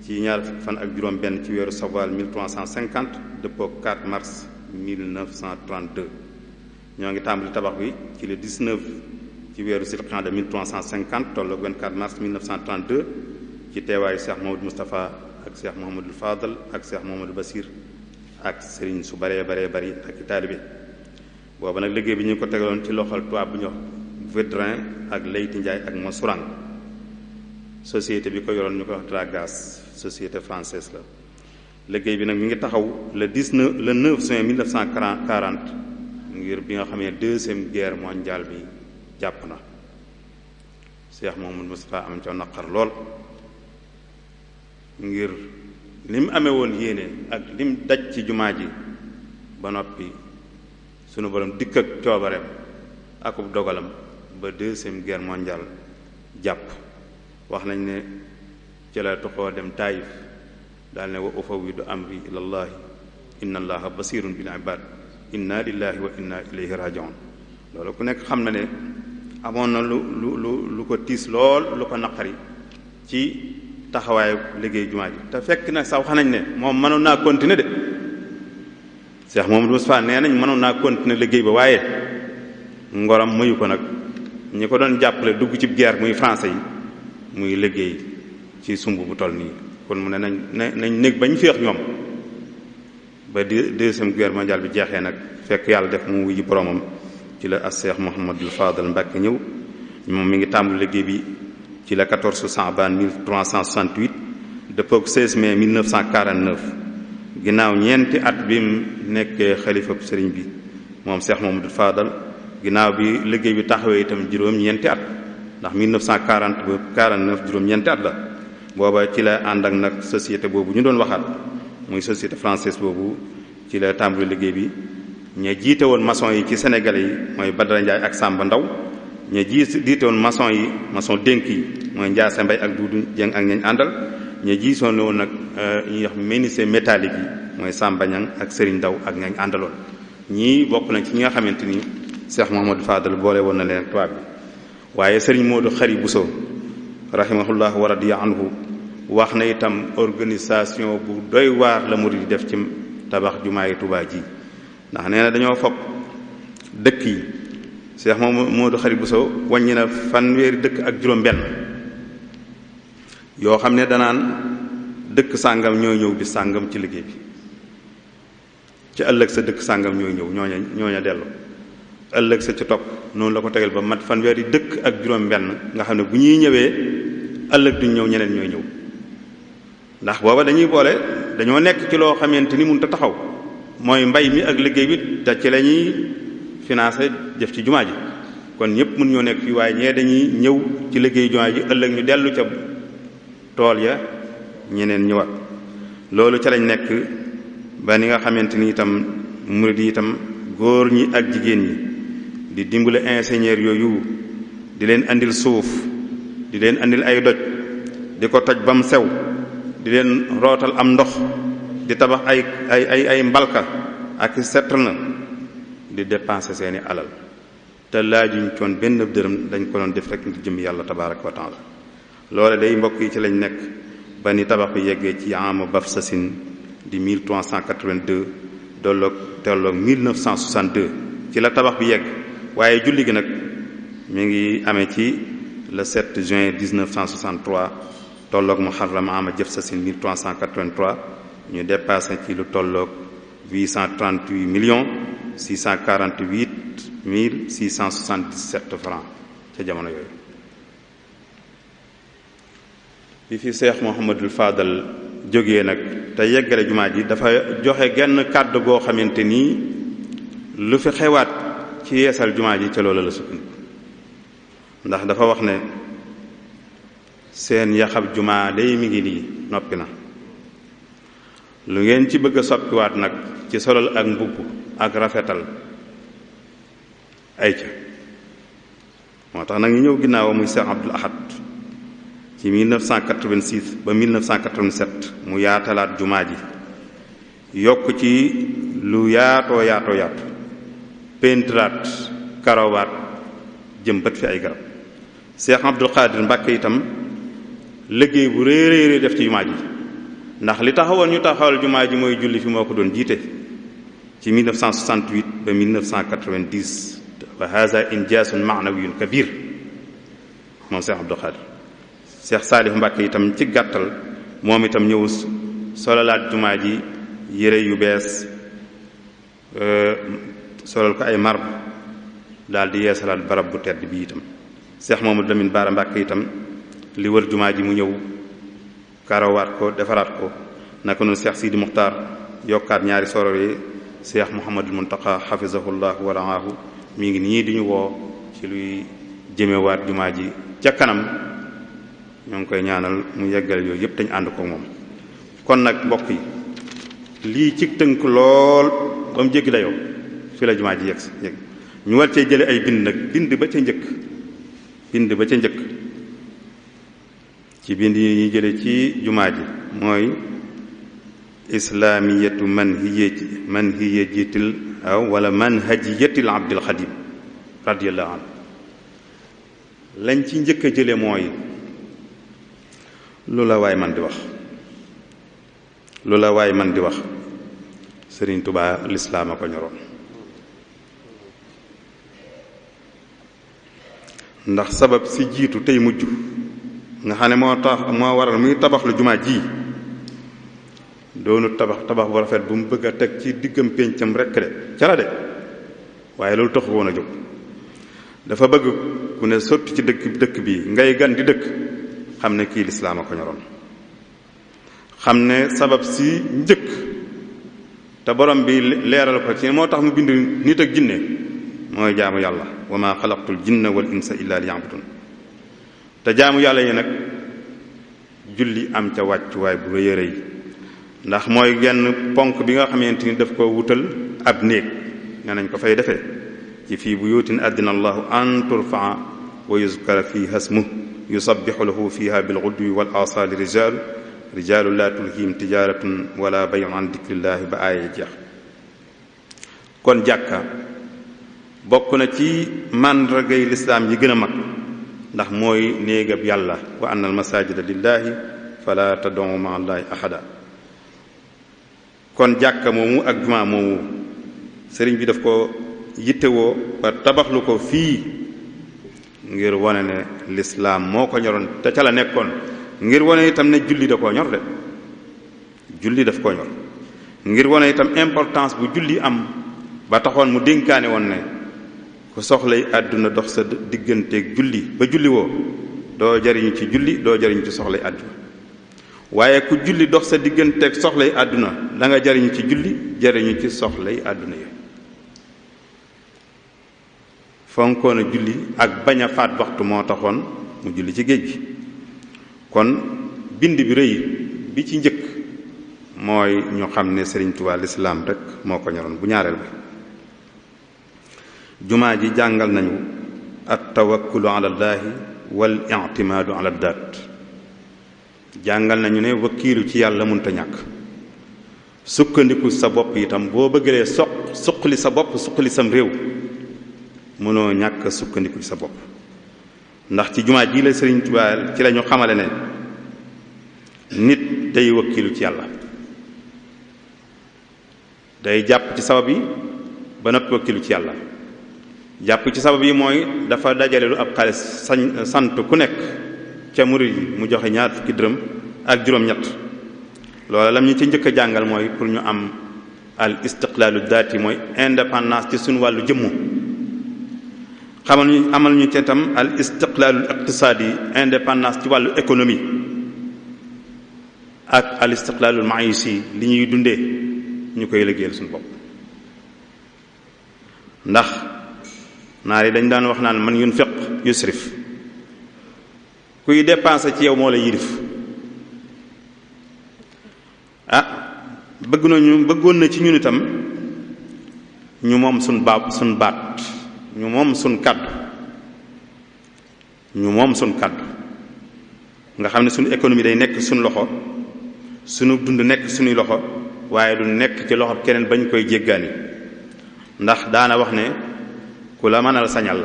ci ñaar fan ak juróom benn ci weeru Sawal 1350 dëppoog 4 mars 1932 ñoo ngi tàmbali tabax bi ci le 19 ci weeru Zilqaada 1350 tolloog 24 mars 1932 ci teewaayu Cheikh Mouhamadou Moustapha ak Cheikh Mouhamadul Fadal ak Cheikh Mouhamadul Basir ak sëriñ su baree bari ak i taalibe booba nag liggéey bi ñu ko tegaloon ci loxol tubaab bu ñu wax Védrin ak Leyti Ndiaye ak Mosurang société bi ko yoroon ñu ko wax Dragas société française la liggéey bi nag mi ngi taxaw le 9 juin 1940 ngir bi nga xamee deuxième guerre mondiale bi jàpp na Cheikh Mouhamadou Moustapha am ca naqar lool ngir li mu amee woon yéene ak lim daj ci jumaa ji ba noppi sunu borom dikk ak coobareem akub dogalam ba deuxième guerre mondiale jàpp wax nañ ne ci la tuxoo dem Taïf daal ne wa ufawwidu amri ilallahi inna allaha basirun bil ibad inna lillahi wa inna ilayhi rajiun loolu ku nekk xam na ne amoon na lu ko tiis lool lu ko naqari ci taxawaayu liggéey jumaa ji te fekk na sax wax nañ ne moom mënoon naa continuer de Cheikh Mouhamadou Moustapha nee nañ mënoon naa continuer liggéey ba waaye ngoram mayu ko nag ñi ko doon jàppale dugg ci guerre muy français yi muy liggéey ci sumb bu toll nii kon mu ne nañ néeg bañ féex ñoom ba deuxième guerre mondiale bi jeexee nag fekk yàlla def mu wuyu boromam ci la as Cheikh Mouhamadul Fadal Mbàkke ñëw moom mi ngi tàmbali liggéey bi ci la 14 Sa'ban 1368 dëppoo ak 16 mai 1949 ginnaaw ñeenti at bi mu nekkee xalifa sëriñ bi moom Cheikh Mouhamadul Fadal ginnaaw bi liggéey bi taxawee itam juróom-ñeenti at ndax 1940 ba 49 juróom-ñeenti at la booba ci la ànd ak nag société boobu ñu doon waxaat muy société française boobu ci la tàmbali liggéey bi ña jiite woon maçon yi ci Sénégalais yi mooy Badara Ndiaye ak Samba Ndaw ña jiite woon maçon yi maçon dénk yi mooy Ndiasse Mbay ak Duudu Jeng ak ñañ àndal ña jiisoon woon nag ñuy wax menuisier métallique yi mooy Samba Ñang ak Serigne Ndaw ak ñañ àndaloon ñii bokk nañ ci ñi nga xamante ni Cheikh Mouhamadou Fadal boole woon na leen tubaab bi waaye Serigne Modou Khari Bousso rahimahullah wa radiya anhu wax na itam organisation bu doy waar la murid di def ci tabax jumaa yi Tuubaa ji ndax nee na dañoo foog dëkk yi Cheikh Modou Khari Bousso wàññi na fanweeri dëkk ak juróom-benn yoo xam ne danaan dëkk sàngam ñoo ñëw bi sàngam ci liggéey bi ci ëllëg sa dëkk sàngam ñooy ñëw ñooña dellu ëllëg sa ci topp noonu la ko tegal ba mat fanweeri dëkk ak juróom-benn nga xam ne bu ñuy ñëwee ëllëg duñ ñëw ñeneen ñooy ñëw ndax booba dañuy boole dañoo nekk ci loo xamante ni mënut a taxaw mooy mbay mi ak liggéey bi te ci la ñuy financé def ci jumaa ji kon ñëpp mën ñoo nekk fii waaye ñee dañuy ñëw ci liggéey jumaa ji ëllëg ñu dellu ca tool ya ñeneen ñëwaat loolu ca lañ nekk ba ni nga xamante ni itam murid yi itam góor ñi ak jigéen ñi di dimbale ingénieur yooyu di leen andil suuf di leen andil ay doj di ko toj ba mu sew di leen rootal am ndox di tabax ay mbalka ak settal na di dépenser seeni alal te laajuñ coon benn dërëm dañ ko doon def rek ngir jëm yàlla tabaaraka wa taala loole day mbokk yi ci lañ nekk ba ni tabax bi yeggee ci ama baf sasin di 1382 tolloog 1962 ci la tabax bi yegg waaye julli gi nag mi ngi amee ci le 7 juin 1963 tolloog muharram ama jëf sasin 1383 ñu dépassé ci lu tolloog 838 millions 648 mille 677 francs ca jamono yooyu bi fi Cheikh Mouhamadul Fadal jógee nag te yeggale jumaa ji dafa joxe genn kàddu goo xamante nii lu fi xewaat ci yeesal jumaa ji ca loola la sukkandiku ndax dafa wax ne seen yaxab jumaa day mi ngi nii noppi na lu ngeen ci bëgg a soppiwaat nag ci solal ak mbubb ak rafetal ay ca moo tax nag ñu ñëw ginnaaw muy Cheikh Abdoul Ahad ci 1986 ba 1987 mu yaatalaat jumaa ji yokk ci lu yaatoo pentraat karawaat jëmbat fi ay garab Cheikh Abdul Qadir Mbàkke itam liggéey bu réeréeré def ci jumaa ji ndax li taxawoon ñu taxawal jumaa ji mooy julli fi moo ko doon jiite ci 1968 ba 1990 wa haza injaasun maanawiyun kabir moom Cheikh Abdul Qadir Cheikh Saalih Mbàkke itam ci gàttal moom itam ñëw solalaat jumaa ji yére yu bees solal ko ay marbre daal di yeesalaat barab bu tedd bi itam Cheikh Mamadou Lamine Bara Mbacké itam li wër jumaa ji mu ñëw karawaat ko defaraat ko naka noonu Cheikh Sidi Muxtaar yokkaat ñaari soror yi Cheikh Mouhamadul Muntaqa xafisahullah wa raahu mi ngi nii di ñu woo ci luy jëmewaat jumaa ji ca kanam ñoo ngi koy ñaanal mu yeggal yooyu yëpp dañu ànd ko moom. kon nag mbokk yi lii ci tënk lool ba mu jéggi dayoo fi la jumaa ji yegg si ñu war cee jële ay bind nag bind ba ca njëkk ci bind yi ñuy jële ci jumaa ji mooy islaamiyatu manhiyatil wala manhajiyatil abdil xadim radiyallahu anhu lañ ci njëkk a jële mooy lu la waay man di wax Sëriñ Tuubaa lislaam a ko ñoroon ndax sabab si jiitu tey mujj nga xam ne moo waral muy tabax lu jumaa ji doonu tabax bu rafet bu mu bëgg a teg ci diggam péncam rekk de ca la de waaye loolu taxu woon a jóg dafa bëgg ku ne sotti ci dëkk bi ngay gan di dëkk xam ne kii lislaam a ko ñoroon xam ne sabab si njëkk te borom bi leeral ko ci moo tax mu bind nit ak jinne mooy jaamu yàlla wa ma xalaqtul jinna wal insa illa liya'budun te jaamu yàlla yi nag julli am ca wàccuwaay bu rëy a rëy ndax mooy genn ponk bi nga xamante ni daf ko wutal ab néeg ne nañ ko fay defee ci fii buyutin addina allahu an turfaa wa yuzkara fiha ismuhu yusabbihu lahu fiha bilghudwi wal asali rijaalu laa tulhihim tijaratun wala bay'un an dikrillahi ba aaya jeex kon jàkka bokk na ci màndargay lislaam yi gën a mag ndax mooy néegab yàlla wa anna al masajida lillahi fala tad'u ma'a allahi ahada kon jàkka moomu ak jumaa moomu sëriñ bi daf ko yittewoo ba tabaxlu ko fii ngir wane ne lislaam moo ko ñoroon te ca la nekkoon ngir wane itam ne julli da koo ñor de julli daf koo ñor ngir wane itam importance bu julli am ba taxoon mu dénkaane woon ne ku soxlay àdduna dox sa digganteeg julli ba julli woo doo jariñu ci julli doo jariñu ci soxlay àdduna waaye ku julli dox sa digganteeg soxlay àdduna da nga jariñu ci julli jariñu ci soxlay àdduna yi fonkoon a julli ak bañ a faat waxtu moo taxoon mu julli ci géej gi kon bind bi rëy bi ci njëkk mooy ñu xam ne Sëriñ Tuubaa lislaam rek moo ko ñoroon bu ñaareel bi jumaa ji jàngal nañu at tawakkulu ala llaahi wal i'timaadu ala daat jàngal nañu ne wakkiilu ci yàlla mënta ñàkk sukkandiku sa bopp itam boo bëggee suqali sa bopp suqali sam réew mënoo ñàkk sukkandiku ci sa bopp ndax ci jumaa ji la Sëriñ Tuubaa ci lañu xamale ne nit day wakkiilu ci yàlla day jàpp ci sabab yi ba noppi wakkiilu ci yàlla jàpp ci sabab yi mooy dafa dajale lu ab xaalis sant ku nekk ca murid yi mu joxe 20 dërëm ak juróom-ñett loola lam ñu ci njëkk a jàngal mooy pour ñu am al istiqlaalu daati mooy indépendance ci suñu wàllu jëmmu amal ñu ci itam al istiqlaalul iqtisaadi indépendance ci wàllu économie ak al istiqlaalul maïsi li ñuy dundee ñu koy liggéeyal suñu bopp ndax naar yi dañ daan wax naan man yunfiq yusrif kuy dépenser ci yow moo la yilif bëggoon na ci ñun itam ñu moom suñ baat ñu moom suñ kàddu nga xam ne suñu économie day nekk suñu loxo suñu dund nekk suñuy loxo waaye du nekk ci loxo keneen bañ koy jéggaani ndax daana wax ne ku la mënal sañal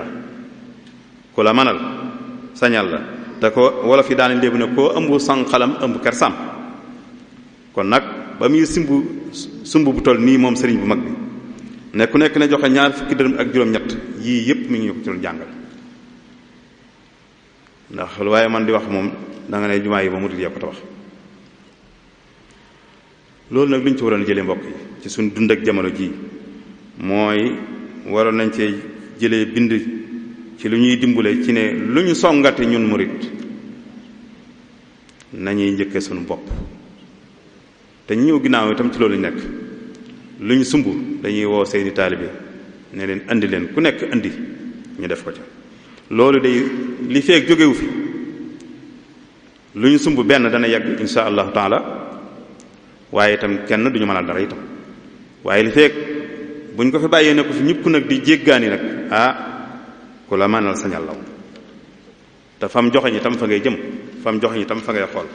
la te ko wolof yi daana léebu ne koo ëmb sànqalam ëmb kersam kon nag ba muy sumb bu toll nii moom sëriñ bu mag bi ne ku nekk ne joxe 20 dërëm ak juróom-ñett yii yépp mi ngi ñu ko ci doon jàngal ndax lu waaye man di wax moom da nga ne jumaa yi ba murid yee ko tabax loolu nag lu ñu ci waroon jëlee mbokk yi ci suñ dund ak jamono ji mooy waroon nañ cee jëlee bind ci lu ñuy dimbale ci ne lu ñu songate ñun murit nañuy njëkke suñu bopp te ñëw ginnaaw itam ci loolu nekk lu ñu sumb dañuy woo seeni taalibe ne leen andi leen ku nekk andi ñu def ko ca loolu day li feek jógewu fi lu ñu sumb benn dana yegg insha allahu taala waaye itam kenn duñu mënal dara itam waaye li feek buñ ko fi bàyyee ne ko fi ñëpp nag di jéggaani nag ku la mënal sañal law te fam joxeñ itam fa ngay jëm fam joxeñ itam fa ngay xool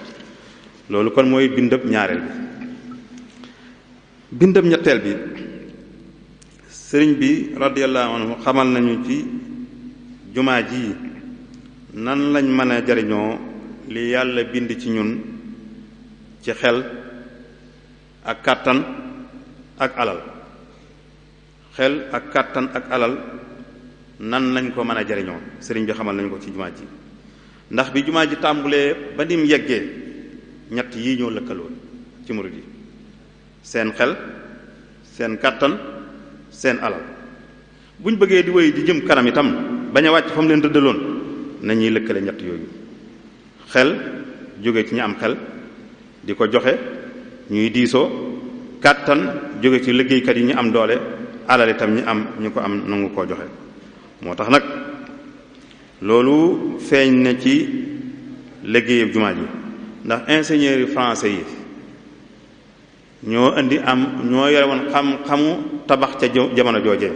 loolu kon mooy bindab ñaareel bi bindab ñetteel bi sëriñ bi radiyallahu anhu xamal nañu ci jumaa ji nan lañ mën a jariñoo li yàlla bind ci ñun ci xel ak kàttan ak alal xel ak kàttan ak alal nan lañ ko mën a jariñoo sëriñ bi xamal nañu ko ci jumaa ji ndax bi jumaa ji tàmbulee ba nim yeggee ñett yii ñoo lëkkaloon ci murid yi seen xel seen kàttan seen alal buñ bëggee di wéy di jëm kanam itam bañ a wàcc fa mu leen rëddaloon nañuy lëkkale ñett yooyu xel jóge ci ñi am xel di ko joxe ñuy diisoo kàttan jóge ci liggéeykat yi ñu am doole alal itam ñi am ñu ko am nangu koo joxe moo tax nag loolu feeñ na ci liggéeyub jumaa ji ndax ingénieurs yi français yi ñoo yore woon xam-xamu tabax ca jamono joojee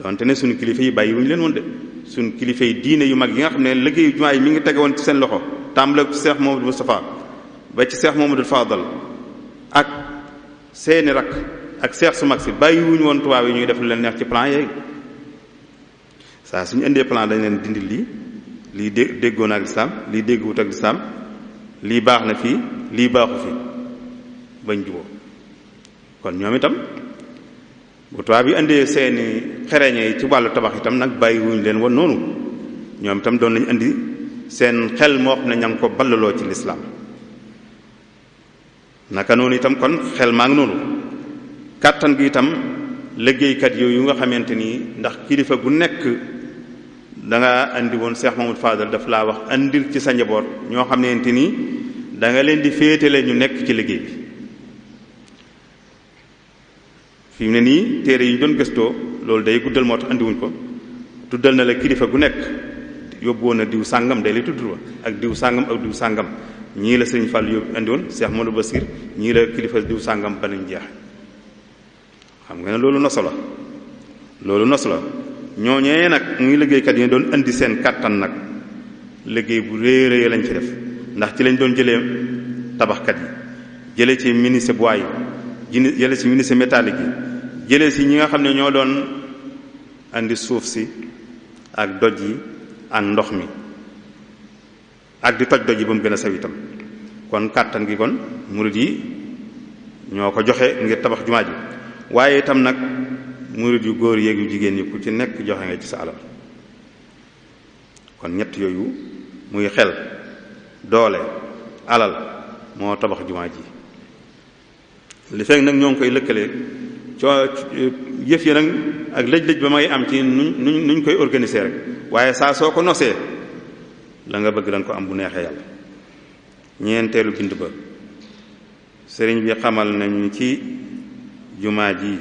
donte ne suñu kilifa yi bàyyi wuñu leen woon de suñu kilifa yi diine yu mag yi nga xam ne liggéeyu jumaa yi mi ngi tege woon ci seen loxo tàmbale ci Cheikh Mouhamadou Moustapha ba ci Cheikh Mouhamadou Fadal ak seeni rak ak Cheikh su mag si bàyyi wuñu woon tubaab yi ñuy def lu leen neex ci plan yeegi saa suñu indee plan dañ leen dindi lii déggoon ak lislaam lii dégguwut ak lislaam lii baax na fii lii baaxu fi bañ juboo kon ñoom itam bu tubaab yi indee seeni xereñe yi ci wàllu tabax itam nag bàyyi wuñu leen woon noonu ñoom itam doon nañu indi seen xel moo xam ne ña ngi ko ballaloo ci lislaam naka noonu itam kon xel maa ngi noonu kàttan gi itam liggéeykat yooyu nga xamante ni ndax kilifa gu nekk da nga andi woon Cheikh Mamadou Fadal daf laa wax andil ci sa njaboot ñoo xamante ni da nga leen di féetale ñu nekk ci liggéey bi fi mu ne nii téere yi ñu doon gëstoo loolu day guddal moo tax andiwuñ ko tuddal na la kilifa gu nekk yóbbuwoon na diw sàngam day lay tudd ak diw sàngam ak diw sàngam ñii la sëriñ Fall yóbbu andiwoon Cheikh Modou Bassir ñii la kilifa diw sàngam ba nañ jeex xam nga ne loolu nos la ñooñee nag muy liggéeykat yi doon indi seen kàttan nag liggéey bu réy lañ ci def ndax ci lañ doon jëlee tabaxkat yi jëlee ci menuisier bois yi jëlee ci menuisier métallique yi jëlee ci ñi nga xam ne ñoo doon andi suuf si ak doj yi ak ndox mi ak di toj doj yi ba mu gën a saw itam kon kàttan gi kon murid yi ñoo ko joxe ngir tabax jumaa ji waaye itam nag murid yu góor yeeg yu jigéen ñi ku ci nekk joxe nga ci sa alal kon ñett yooyu muy xel doole alal moo tabax jumaa ji li fekk nag ñoo ngi koy lëkkale yëf yi nag ak lëj-lëj ba may am ci nuñ koy organiser rek waaye saa soo ko nosee la nga bëgg danga ko am bu neexee yàlla ñeenteelu bind ba sëriñ bi xamal nañu ci jumaa ji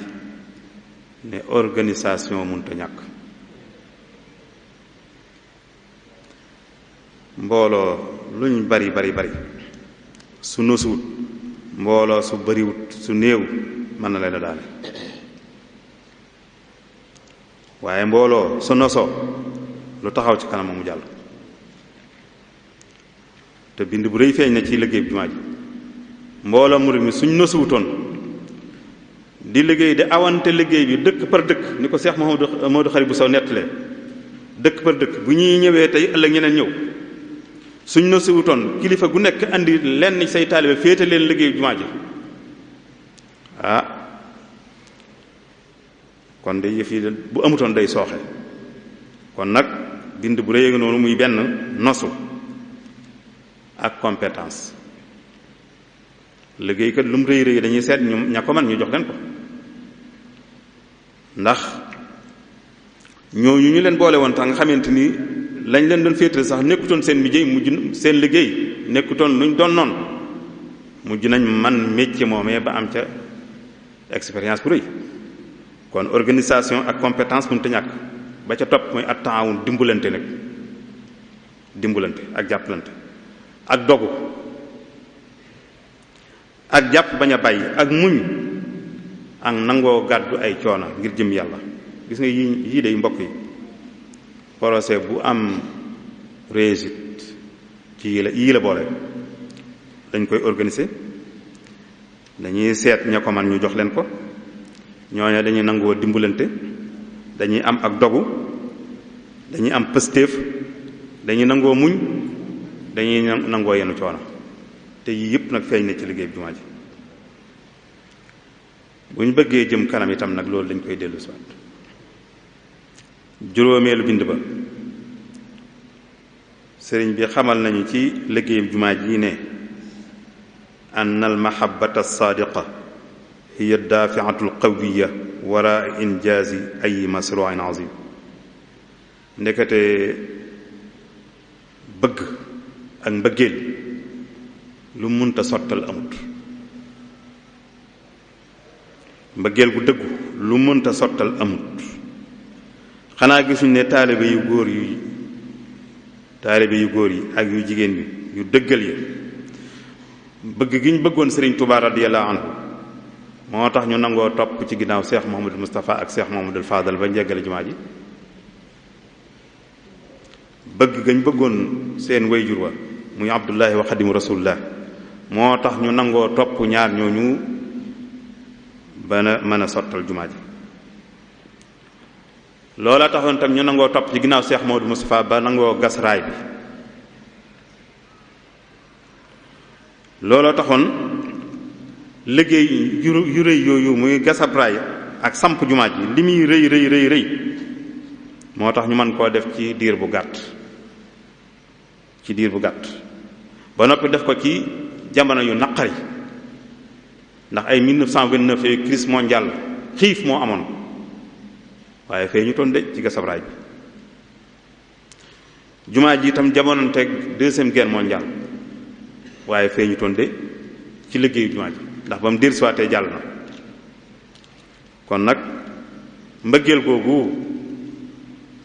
ne organisation mënta ñàkk mbooloo luñ bari su nosuwut mbooloo su bariwut su néew mën na leen a daane waaye mbooloo su nosoo lu taxaw ci kanam mu jàll te bind bu rëy feeñ na ci liggéey bi jumaa ji mbooloo murid mi suñ nosuwutoon di liggéey di awante liggéey bi dëkk par dëkk ni ko Cheikh Mouhamadou Khari bu Sow nettalee dëkk par dëkk bu ñuy ñëwee tey ëllëg ñeneen ñëw suñ nosuwutoon kilifa gu nekk andi lenn say taalibe féete leen liggéey jumaa ji kon de yëf yi bu amutoon day sooxe kon nag bind bu rëy noonu muy benn nosu ak compétence liggéeykat lu mu rëy rëy dañuy seet ñu ña ko man ñu jox leen ko ndax ñooñu ñu leen boole woon tax nga xamante ni lañ leen doon féetal sax nekkutoon seen liggéey mujj seen liggéey nekkutoon luñ doon noonu mujj nañ man métier moomee ba am ca expérience bu rëy kon organisation ak compétence mënut a ñàkk ba ca topp mooy at taawun dimbalante nag dimbalante ak jàppalante ak dogu ak jàpp bañ a bàyyi ak muñ ak nangoo gàddu ay coono ngir jëm yàlla gis nga yii day mbokk yi projet bu am réussite ci yii la boole dañ koy organiser dañuy seet ña ko man ñu jox leen ko ñooñu dañuy nangoo dimbalante dañuy am ak dogu dañuy am pëstéef dañuy nangoo muñ dañuy nangoo yenu coono te yii yëpp nag feeñ na ci liggéey bi jumaa ji bu ñu bëggee jëm kanam itam nag loolu dañ koy dellu si waat juróomeelu bind ba sëriñ bi xamal nañu ci liggéey jumaa ji ne an al mahabbata as-sadiqa hiya ad-dafi'atu al-qawiyya wara injaazi ay masru'in azim ndekete bëgg ak mbëggeel lu munta sottal amut mbëggeel gu dëggu lu munta sottal amut xanaa gisuñ ne taalibe yu góor yi ak yu jigéen yi yu dëggal yi bëgg gi ñu bëggoon Sëriñ Tuubaa radiyallahu anhu moo tax ñu nangoo topp ci ginnaaw Cheikh Mouhamadul Moustapha ak Cheikh Mouhamadul Fadal ba njeggale jumaa ji bëgg gañ bëggoon seen wayjur wa muy Abdullahi wa Xadimu Rasulullah moo tax ñu nangoo topp ñaar ñooñu ba mën a sottal jumaa ji loola taxoon tam ñu nangoo topp ci ginnaaw Cheikh Mouhamadul Moustapha ba nangoo gas raay bi looloo taxoon liggéey yu rëy yooyu muy gasab raay ak samp jumaa ji li muy rëy moo tax ñu mën koo def ci diir bu gàtt ba noppi def ko ci jamono yu naqari ndax ay 1929 ay crise mondiale xiif moo amoon waaye fee ñu toon de ci gasab raay bi jumaa ji itam jamononteeg deuxième guerre mondiale waaye fee ñu toon de ci liggéeyu jumaa ji ndax ba mu dir siwaatee jàll na kon nag mbëggeel googu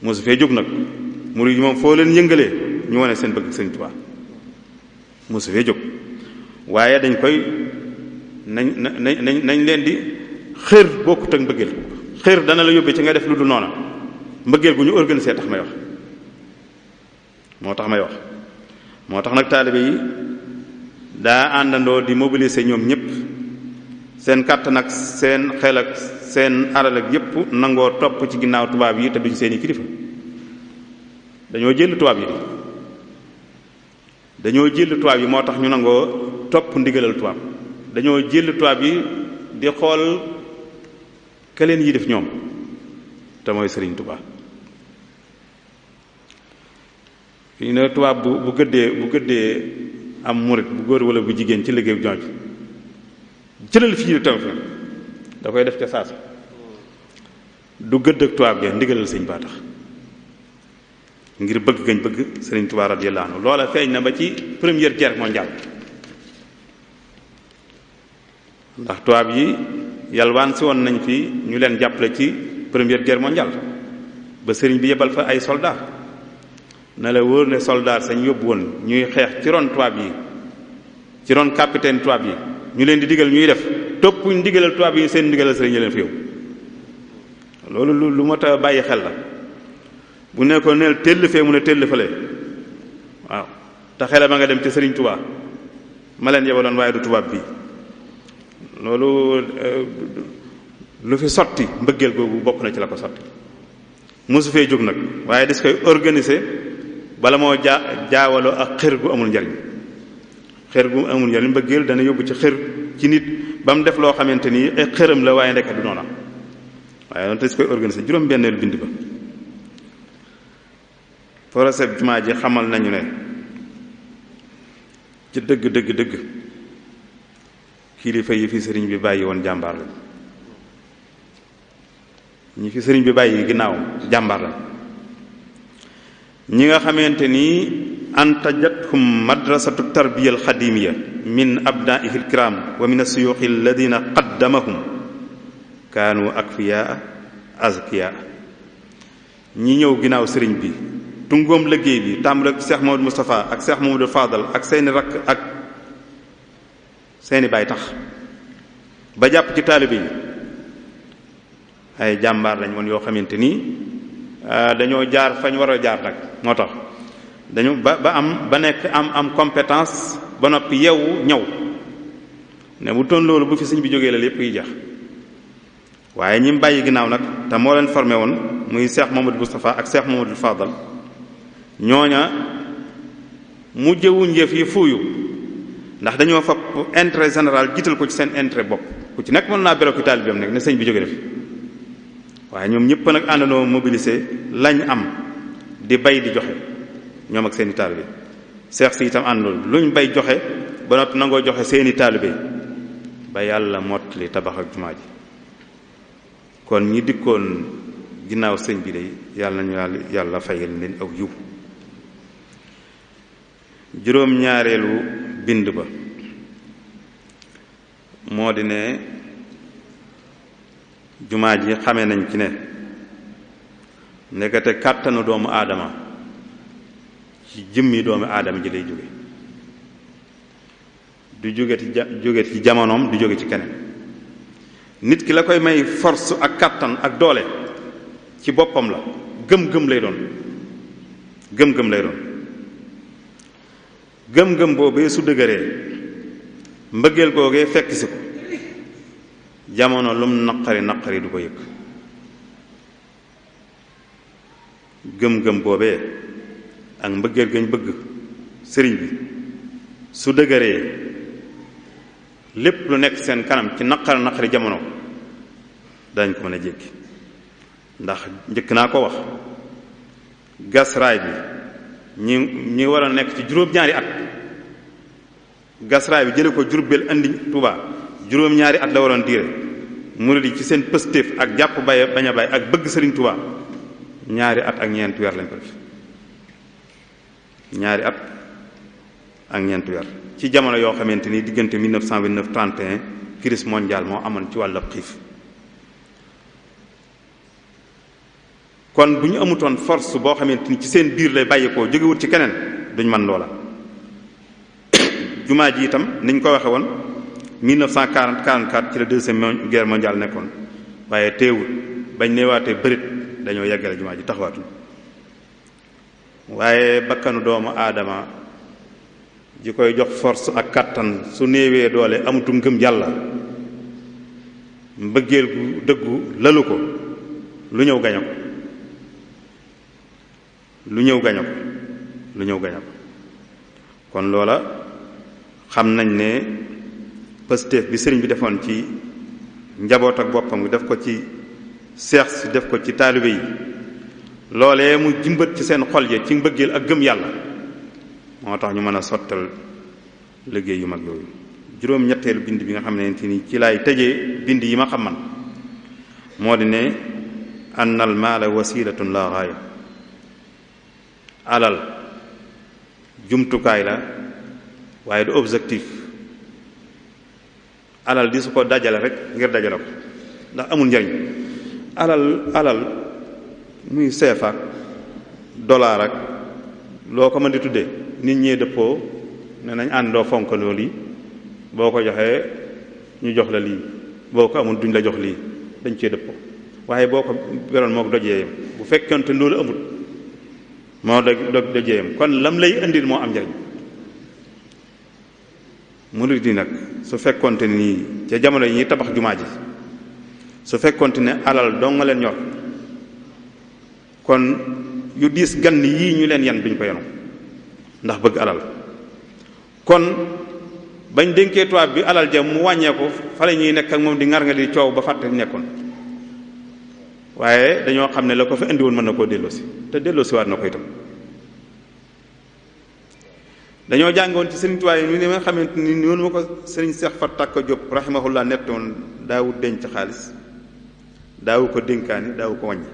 mosu fee jóg nag murid yi moom foo leen yëngalee ñu wane seen bëgg Sëriñ Tuubaa mosu fee jóg waaye dañ koy nañ leen di xër bokkut ak mbëggeel xër dana la yóbbee ci nga def lu dul noona mbëggeel gu ñu organisé tax may wax moo tax nag taalibe yi daa àndandoo di mobiliser ñoom ñëpp seen kàttan ak seen xel ak seen alal ak yëpp nangoo topp ci ginnaaw tubaab yi te duñ seeni kilifa dañoo jël tubaab yi moo tax ñu nangoo topp ndigalal tubaab dañoo jël tubaab yi di xool ka leen yi def ñoom te mooy Sëriñ Tuubaa fii ne tubaab bu gëddee am murit bu góor wala bu jigéen ci liggéey bu jonj jëlal fii tam fi da koy def ca saasa du gëdd ak tubaab ja ndigalal sëñ baa tax ngir bëgg gañ bëgg Sëriñ Tuubaa radiyallahu anhu loola feeñ na ba ci première guerre mondiale ndax tubaab yi yalwaan si woon nañ fi ñu leen jàppale ci première guerre mondiale ba sëriñ bi yebal fa ay soldats na la wóor ne soldat sañ yóbbu woon ñuy xeex ci ron tubaab yi ci ron capitaine tubaab yi ñu leen di digal ñuy def topp ñu digalal tubaab yi seen digalal sëriñ leen fi yow loolu lu mat a bàyyi xel la bu ne ko neel tell fee mu ne tell fale waaw te xele ba nga dem ci Sëriñ Tuubaa ma leen yebaloon waaye du tubaab bi loolu lu fi sotti mbëggeel googu bokk na ci la ko sotti mosu fee jóg nag waaye des koy organiser bala moo jaawaloo ak xër gu amul njariñ mbëggeel dana yóbbu ci xër ci nit ba mu def loo xamante ni ay xëram la waaye ndekk du noona waaye noonu des koy organiser juróom-benneelu bind ba projet jumaa ji xamal nañu ne ci dëgg kilifa yi fi sëriñ bi bàyyi woon jàmbaar la ñi fi sëriñ bi bàyyi ginnaaw jàmbaar la ñi nga xamante ni antajathum madrasatu tarbiya alxadimiya min abnaihi alkiram wa min asuyuxi alladina qaddamahum kaanu akfiyaa azkiya ñi ñëw ginnaaw sëriñ bi tungoom liggéey bi tàmbale ak Cheikh Mamadou Moustapha ak Cheikh Mamadou Fadal ak seeni rakk ak seeni baay tax ba jàpp ci taalibe yi ay jàmbaar lañ woon yoo xamante ni dañoo jaar fañ war a jaar nag moo tax dañu ba nekk am compétence ba noppi yeewu ñëw ne bu toon loolu bu fi sëñ bi jógee la lépp yi jax waaye ñi mu bàyyi ginnaaw nag te moo leen formé woon muy Cheikh Mamadou Moustapha ak Cheikh Mamadou Fadal ñooña mu jëwuñ yëf yi fuuyu ndax dañoo fab intérêt général jiital ko ci seen intérêt bopp ku ci nekk mën naa beroki taalibeem nag ne sëñ bi jóge def waaye ñoom ñëpp nag àndandoo mobilisé lañ am di bay di joxe ñoom ak seeni taalibe seex si itam àndoon luñ bay joxe ba noppi nangoo joxe seeni taalibe ba yàlla mottali tabax ak jumaa ji kon ñi dikkoon ginnaaw sëñ bi day yàlla nañu yàlla fayal leen aw yiw juróom-ñaareelu bind ba moo di ne jumaa ji xamee nañ ci ne nekkate kàttanu doomu aadama ci jëmmi doomu aadama ji lay jóge du jóge ci jamonoom du jóge ci keneen nit ki la koy may force ak kàttan ak doole ci boppam la gëm-gëm lay doon gëm-gëm lay doon gëm-gëm boobee su dëgëree mbëggeel googee fekk si ko jamono lum naqari du ko yëg gëm-gëm boobee ak mbëggeel gañ bëgg sëriñ bi su dëgëree lépp lu nekk seen kanam ci naqari jamono dañ ko mën a jéggi ndax njëkk naa ko wax gas raay bi ñi war a nekk ci juróom-ñaari at gas raay bi jële ko Jurbel andi Tuubaa juróom-ñaari at la waroon diire murid yi ci seen pëstéef ak jàpp bañ a bay ak bëgg sëriñ Tuubaa ñaari at ak ñeenti weer lañ ko def ñaari at ak ñeenti weer ci jamono yoo xamante ni diggante 1929 31 crise mondiale moo amoon ci wàllu xiif kon bu ñu amutoon force boo xamante ni ci seen biir lay bàyyeekoo jógewut ci keneen duñ mën loola jumaa ji itam niñ ko waxe woon 1944 ci la deuxième guerre mondiale nekkoon waaye teewul bañ neewaatee bërit dañoo yeggale jumaa ji taxawaatuñ waaye bakkanu doomu aadama ji koy jox force ak kattan su néewee doole amutu ngëm yàlla mbëggeel gu dëggu lalu ko lu ñëw gaño ko lu ñëw gaño ko kon loola xam nañ ne pëstéef bi sëriñ bi defoon ci njaboot ak boppam def ko ci seex si def ko ci taalibe yi loolee mu jimbat ci seen xol ya ci mbëggeel ak gëm yàlla moo tax ñu mën a sottal liggéey yu mag yooyu juróom-ñetteelu bind bi nga xam ne ni ci laay tëjee bind yi ma xam man moo di ne annal maala wasilatun la gaaya alal jumtukaay la waaye du objectif alal di su ko dajale rek ngir dajale ko ndax amul njariñ alal muy seefa dollar ak loo ko mën di tuddee nit ñee dëppoo ne nañ àndoo fonk loolu yi boo ko joxee ñu jox la lii boo ko amul duñ la jox lii dañ cee dëppoo waaye boo ko beroon moo ko dojee bu fekkente loolu amul moo dojee yam kon lam lay indil moo am njariñ murid yi nag su fekkonte nii ca jamono yi ñuy tabax jumaa ji su fekkonte ne alal doo nga leen ñor kon yu diis gann yii ñu leen yan duñ ko yenu ndax bëgg alal kon bañ dénkee tubaab bi alal ja mu wàññeeku fa la ñuy nekk ak moom di ngar nga di coow ba fàtte nekkoon waaye dañoo xam ne la ko fa indiwoon mën na koo delloosi te delloosi waat na ko itam dañoo jàngoon ci Sëriñ Tuubaa yi ni nga xamante ni noonu ma ko Sëriñ Seex Fat Takko Jóob rahimahullah nettoon daawu denc xaalis daawu ko dénkaani daawu ko wàññi.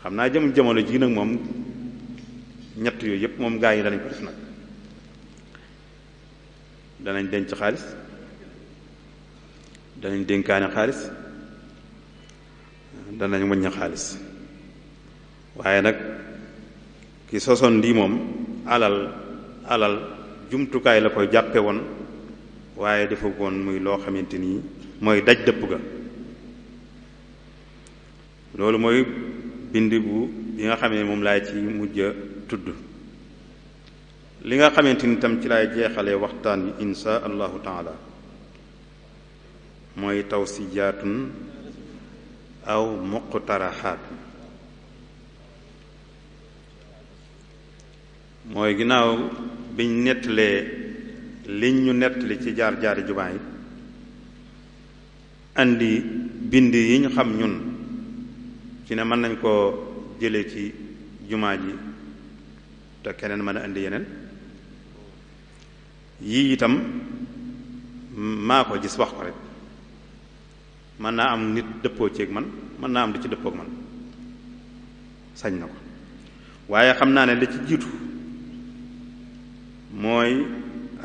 xam naa jamono ji nag moom ñett yooyu yëpp moom gaa yi danañ ko def nag danañ denc xaalis danañ dénkaani xaalis danañ wàññi xaalis waaye nag ki sosoon lii moom alal jumtukaay la koy jàppe woon waaye defu woon muy loo xamante nii mooy daj dëpp ga. loolu mooy bind bu bi nga xamee moom laay ci mujj a tudd. li nga xamante ni tam ci laay jeexalee waxtaan wi insha allahu taala mooy tawsijaatun aw muqtaraxaat. mooy ginnaaw biñ nettalee liñ ñu nettali ci jaar-jaari jumaa yi andi bind yi ñu xam ñun ci ne mën nañ koo jële ci jumaa ji te keneen mën a andi yeneen yii itam maa ko gis wax ko rek mën naa am nit dëppoo ceeg man mën naa am di ci dëppook man sañ na ko waaye xam naa ne li ci jiitu mooy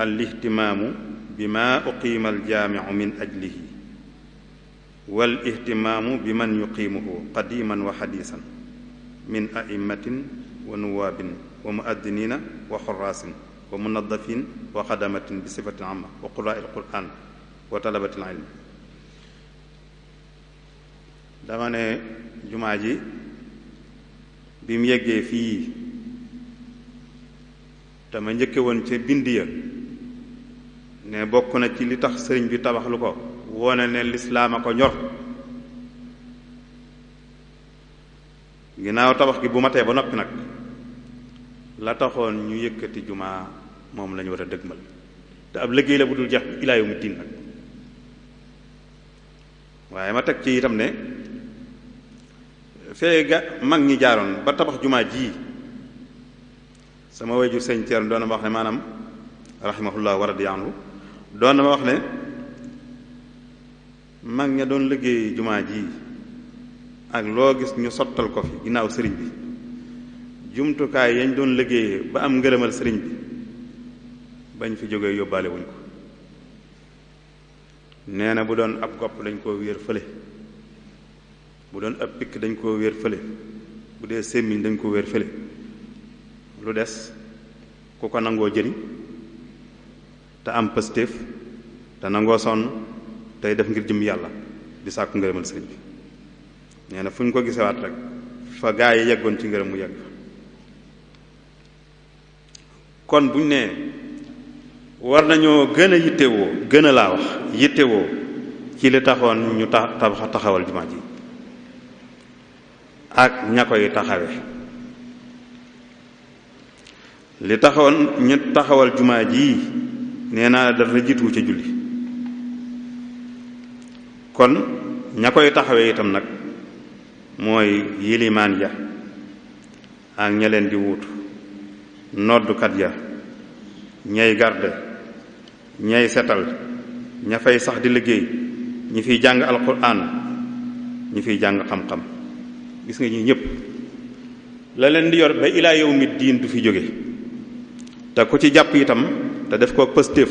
al ihtimaamu bi ma uqiima al jaamiu min ajlihi wal ihtimaamu bi man yuqiimuhu qadiman wa xadiisan min aimmatin wa nuwaabin wa muaddinina wa xuraasin wa munadafin wa xadamatin bi sifatin amma wa quraa il quran wa talabatil ilm. dama ne jumaa ji bi mu yeggee fii te ma njëkke woon ca bind ya ne bokk na ci li tax sëriñ bi tabax lu ko woone ne lislaam a ko ñor. ginnaaw tabax gi bu matee ba noppi nag la taxoon ñu yëkkati jumaa moom lañu war a dëgmal te ab liggéey la bu dul jeex ilaa yawmi diin nag. waaye ma teg ci itam ne fee ga mag ñi jaaroon ba tabax jumaa ji sama wayjur sëñ Thierno doon na ma wax ne maanaam rahimahullah wa radiya anhu doon na ma wax ne mag ña doon liggéey jumaa ji ak loo gis ñu sottal ko fi ginnaaw sëriñ bi jumtukaay yañ doon liggéeyee ba am ngërëmal sëriñ bi bañ fi jógee yóbbaale wuñ ko. nee na bu doon ab gopp dañ koo wéer fële bu doon ab pikk dañ koo wéer fële bu dee sémmiñ dañ ko wéer fële lu des ku ko nangoo jëriñ te am pëstéef te nangoo sonn tey def ngir jëm yàlla di sàkku ngërëmal sëriñ bi. nee na fu ñu ko gisewaat rek fa gaa yi yeggoon ci ngërëm mu yegg. kon buñ ne war nañoo gën a yittewoo gën a laa wax yittewoo ci li taxoon ñu taxawal jumaa ji ak ña koy taxawe. li taxoon ñu taxawal jumaa ji nee naa dara jiitu ca julli. kon ña koy taxawe itam nag mooy yilimaan ya ak ña leen di wuutu noddukat ya ñay garde ñay setal ña fay sax di liggéey ñi fiy jàng alquran ñi fiy jàng xam-xam. gis nga ñi ñëpp la leen di yor ba ilaa yawmi diin du fi jóge te ku ci jàpp itam te def ko pëstéef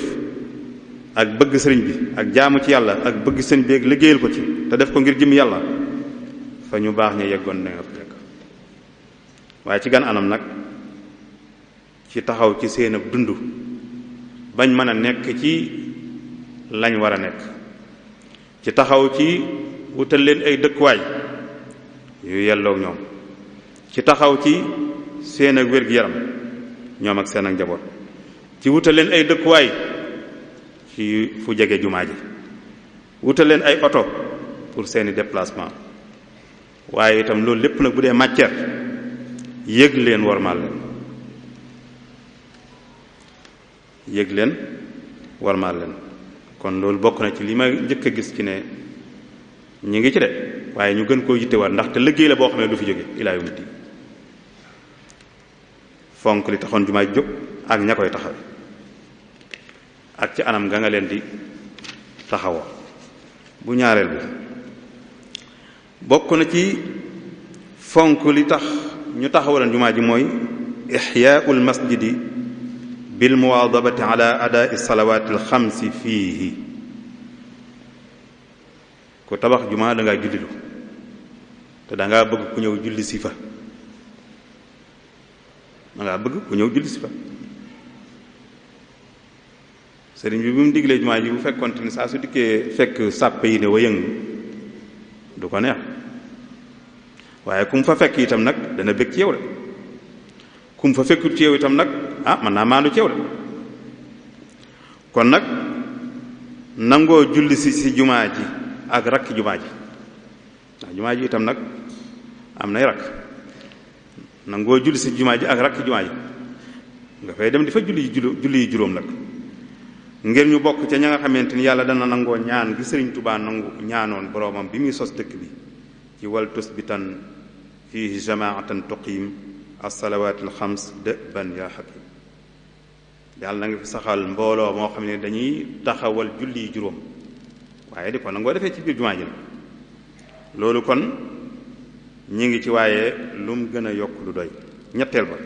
ak bëgg sëriñ bi ak jaamu ci yàlla ak bëgg sëriñ bi ak liggéeyal ko ci te def ko ngir jëm yàlla fa ñu baax ña yeggoon na nga fa fekk. waaye ci gan anam nag ci taxaw ci seen ab dund bañ mën a nekk ci lañ war a nekk ci taxaw ci wutal leen ay dëkkuwaay yu yelloog ñoom ci taxaw ci seen ak wér-gi-yaram ñoom ak seen ak njaboot ci wutal leen ay dëkkuwaay ci fu jege jumaa ji wutal leen ay oto pour seeni déplacement. waaye itam loolu lépp nag bu dee matière yëg leen warmaal leen yëg leen warmaal leen. kon loolu bokk na ci li ma njëkk a gis ci ne ñu ngi ci de waaye ñu gën koo yittewaat ndaxte liggéey la boo xam ne du fi jóge ilaa yawmi diin. fonk li taxoon jumaa ji jóg ak ña koy taxawe ak ci anam nga nga leen di taxawoo. bu ñaareel bi bokk na ci fonk li tax ñu taxawalan jumaa ji mooy ixyaa'ul masjidi bil muwaadabati ala adaa'i salawaati alxamsi fiihi. ku tabax jumaa da ngaa jullilu te da ngaa bëgg ku ñëw julli si fa da ngaa bëgg ku ñëw julli si fa. sëriñ bi mu diglee jumaa ji bu fekkonte ni saa su dikkee fekk sàppe yi ne wa yëng du ko neex, waaye ku mu fa fekk itam nag dana bëgg ci yow de, ku mu fa fekkut ci yow itam nag mën naa maandu ci yow de. kon nag nangoo julli si jumaa ji ak rakk jumaa ji, ndax jumaa ji itam nag am nay rakk, nangoo julli si jumaa ji ak rakk jumaa ji nga fay dem di fa julli yi juróom nag, ngir ñu bokk ca ña nga xamante ni yàlla dana nangoo ñaan gi Sëriñ Tuubaa nangu ñaanoon boroomam bi muy sos dëkk bi ci wal tusbitan fihi jamaatan tuqiim as-salawaati al-xams dëban yaa xakim. yàlla na nga fi saxal mbooloo moo xam ne dañuy taxawal julli yi juróom waaye di ko nangoo defee ci biir jumaa ji loolu kon ñi ngi ci, waaye lu mu gën a yokk lu doy. ñetteel ba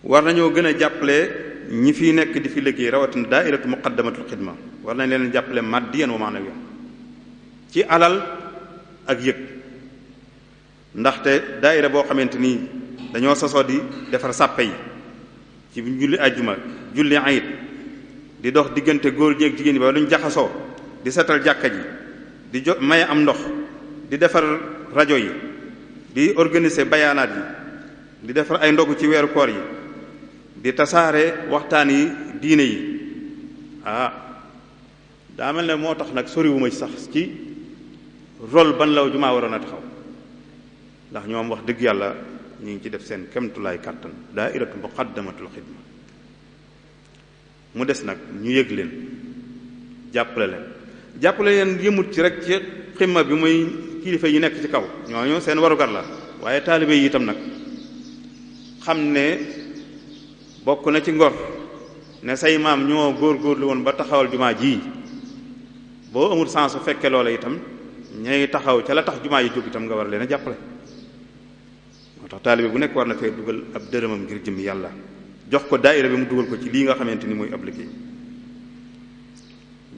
war nañoo gën a jàppale ñi fi nekk di fi liggéey, rawatina daairatu muqaddamatul xidma war nañ leen jàppale maddiyan wa maanawiyan ci alal ak yëg. ndaxte daaira boo xamante ni dañoo sosoo di defar sàppe yi ci julli ajjuma julli ayit di dox diggante góor ñi ak jigéen ñi ba luñ jaxasoo, di setal jàkka ji, di maye am ndox, di defar rajo yi, di organiser bayaanaat yi, di defar ay ndogu ci weeru koor yi, di tasaare waxtaan yi diine yi. daa mel ne moo tax nag soriwuma ci sax ci rôle ban law jumaa waroon a taxaw, ndax ñoom wax dëgg yàlla ñu ngi ci def seen kemtulaay kàttan daairatu muqaddamatul xidma. mu des nag ñu yëg leen, jàppale leen yëmut ci rek ci ximma bi muy kilifa yi nekk ci kaw, ñooñu seen warugar la, waaye taalibe yi itam nag xam ne bokk na ci ngor ne say maam ñoo góorgóorlu woon ba taxawal jumaa ji, boo amul sens su fekkee loola itam ñay taxaw ca la tax jumaa yi jóg itam nga war leen a jàppale. moo tax taalibe bu nekk war na fee dugal ab dërëmam ngir jëm yàlla, jox ko daayira bi mu dugal ko ci lii nga xamante ni mooy ab liggéey.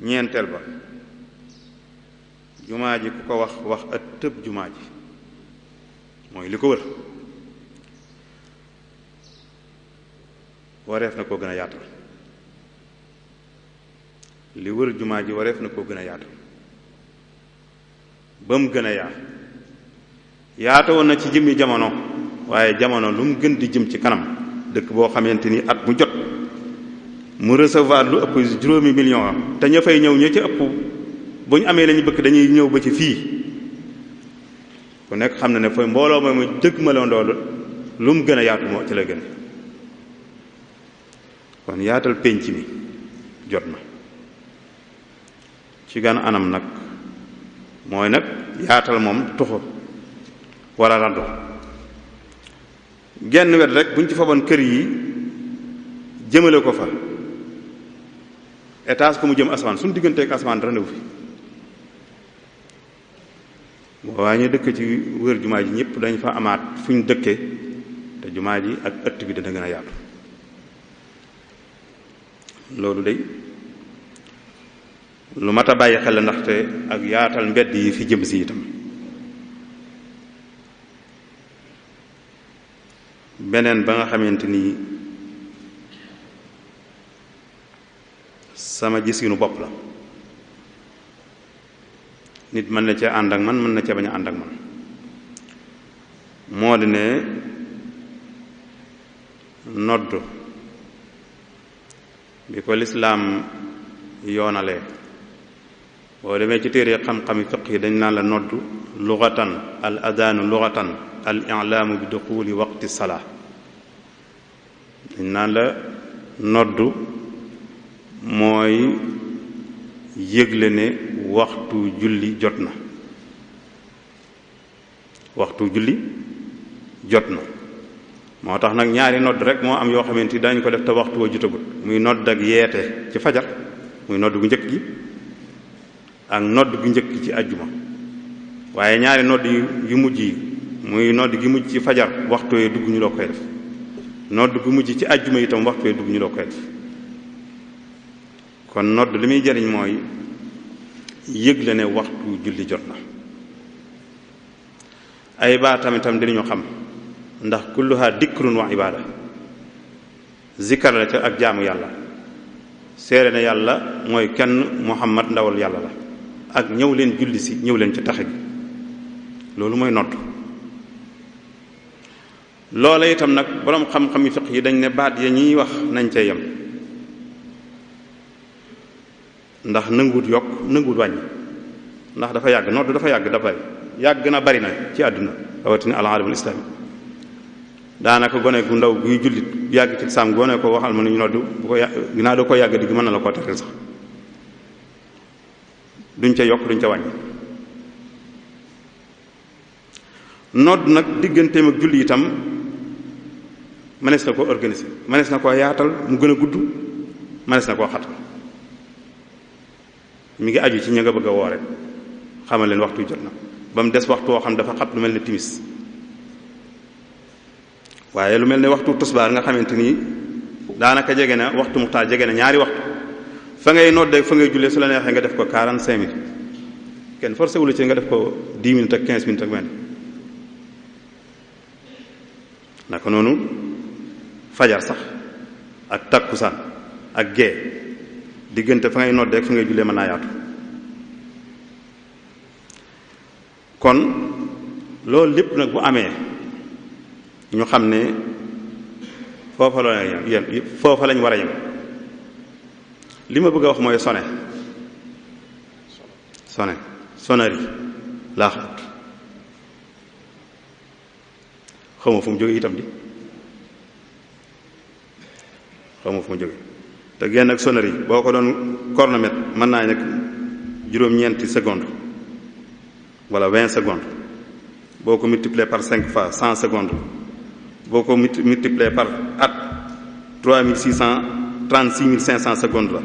ñeenteel ba jumaa ji ku ko wax ak tëb jumaa ji mooy li ko wër, wareef na koo gën a yaatal. li wër jumaa ji wareef na koo gën a yaatal ba mu gën a yaata woon na ci jëmmi jamono, waaye jamono lu mu gën di jëm ci kanam, dëkk boo xamante ni at mu jot mu recevoir lu ëpp 5 millions, te ña fay ñëw ña ca ëpp bu ñu amee lañu bëgg dañuy ñëw ba ci fii. ku nekk xam na ne fooy mbooloo mooy mu dëgg ma la ndoolu lu mu gën a yaatu moo ci la gën. kon yaatal pénc mi jot na. ci gan anam nag mooy nag yaatal moom tuxu wala rando genn wet rek buñ ci faboon kër yi jëmale ko fa étage ko mu jëm asamaan suñu digganteek asamaan dara newu fi. waaye ñu dëkk ci wër jumaa ji ñëpp dañ fa amaat fu ñu dëkkee, te jumaa ji ak ëtt bi dana gën a yaatu. loolu day lu mat a bàyyi xel la, ndaxte ak yaatal mbedd yi fi jëm si itam. beneen ba nga xamante ni sama gisinu bopp la, nit mën na cee ànd ak man, mën na cee bañ a ànd ak man, moo di ne nodd bi ko lislaam yoonalee, boo demee ci téere xam-xami fiq yi dañ naan la nodd lughatan al adanu lughatan al i'laamu bi duxuli waqti salaa. dañ naan la nodd mooy yëgle ne waxtu julli jot na, waxtu julli jot na. moo tax nag ñaari nodd rek moo am yoo xamante ni dañ ko def te waxtu wa jotagul muy nodd ak yeete ci fajar muy nodd gu njëkk gi ak nodd gu njëkk ci àjjuma waaye ñaari nodd yu mujj yi muy nodd gi mujj ci fajar waxtu wee dugg ñu loo koy def nodd gu mujj ci àjjuma itam waxtu wee dugg ñu loo koy def kon nodd li muy jariñ mooy yëgle ne waxtu julli jot na ay baatam itam dinañu xam ndax kulluha dikrun wa ibada zikkar la ca ak jaamu yàlla seere ne yàlla mooy kenn muhammad ndawal yàlla la ak ñëw leen julli si ñëw leen ci taxe gi loolu mooy nodd loola itam nag boroom xam-xam yi fiq yi dañ ne baat ya ñuy wax nañ cay yem ndax nanguwut yokk nanguwut wàññi ndax dafa yàgg nodd dafa yàgg na bari na ci àdduna rawatina al alamul islami daanaka gone gu ndaw guy jullit yàgg ci saam gone ko waxal ma nu ñu nodd bu ko ginnaaw doo ko yàgg digg mën na la koo tere sax duñ ca yokk duñ ca wàññi nodd nag digganteem ak julli itam mënees na koo organiser mënees na koo yaatal mu gën a gudd mënees na koo xatal mi ngi aju ci ña nga bëgg a woore xamal leen waxtu jot na ba mu des waxtu woo xam dafa xat lu mel ne timis waaye lu mel ne waxtu tusbaar nga xamante ni daanaka jege na waxtu muxtaar jege na ñaari waxtu fa ngay noddee fa ngay jullee su la neexee nga def ko 45 minutes kenn forcé wu la ci nga def ko 10 minutes ak 15 minutes ak benn naka noonu fajar sax ak takkusaan ak gee diggante fa ngay noddee ak fa ngay jullee mën naa yaatu kon loolu lépp nag bu amee ñu xam ne foofa la yem foofa lañ war a yem li ma bëgg a wax mooy sonnerie laa xamut xawma fu mu jóge itam di xawma fu mu jóge te genn ak sonnerie boo ko doon chronomètre mën naa nekk juróom-ñeenti secondes wala 20 secondes boo ko multiplier par 5 fois 100 secondes boo ko multiplier par at 363500 secondes la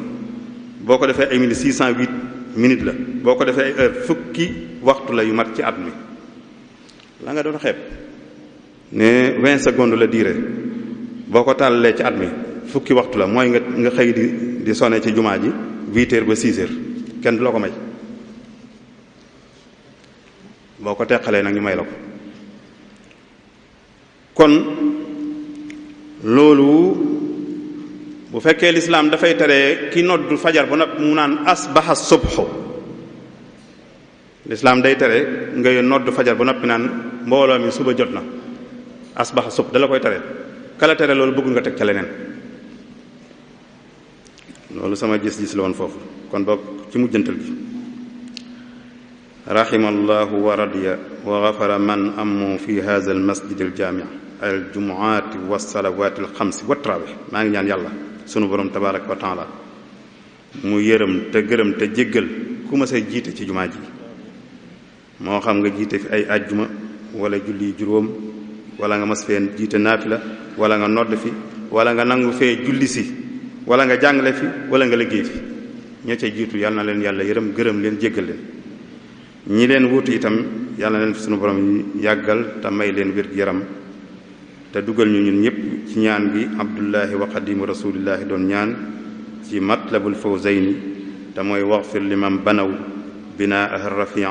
boo ko defee ay minutes 608 minutes la boo ko defee ay heure fukki waxtu la yu mat ci at mi la nga doon xeeb ne 20 secondes la durée boo ko tàllalee ci at mi fukki waxtu la mooy nga xëy di sonné ci jumaa ji 8 heures ba 6 heures kenn du la ko may boo ko teqalee nag ñu may la ko kon loolu bu fekkee lislaam dafay tere ki noddu fajar ba nag mu naan asbaha subhu lislaam day tere ngay noddu fajar ba noppi naan mbooloo mi suba jot na asbaha subh dala koy tere kala tere loolu bëggul nga teg ca leneen loolu sama gis-gis la woon foofu kon boog ci mujjantal gi rahimallahu wa radiya wa ghafara man amu fi hadha al masjid al jami' al jumu'at was salawat al khams wa tarawih maa ngi ñaan yàlla sunu borom tabaraka wa taala mu yërëm te gërëm te jéggal ku ma say jiite ci jumaa ji moo xam nga jiite fi ay ajjuma wala julli juróom wala nga mas fee jiite naafila wala nga nodd fi wala nga nangu fee julli si wala nga jàngale fi wala nga liggéey fi ña ca jiitu yàlla na leen yàlla yërëm gërëm leen jéggal leen ñi leen wuutu itam yàlla na leen fi sunu borom yàggal te may leen wér gu yaram te dugal ñu ñun ñëpp ci ñaan gi abdullahi wa xadimu rasulillahi doon ñaan ci matlabul fawzayni te mooy waxfir liman banaw binaaha rafi'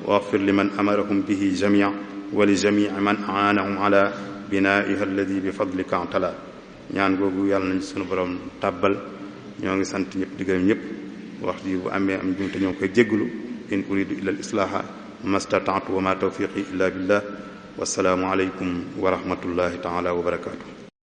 waxfir liman amarahum bihi jamia wa li jamii man aanahum ala binaiha alladi bi fadlika tala ñaan googu yàlla nañ sunu borom tàbbal ñoo ngi sant ñëpp di gërëm ñëpp wax ji bu amee am jumte ñoo ngi koy jégglu in uridu illa al islaha mastata'tu wa ma tawfiqi illa billah wassalaamu aleykum wa rahmatullahi taala wa barakatuh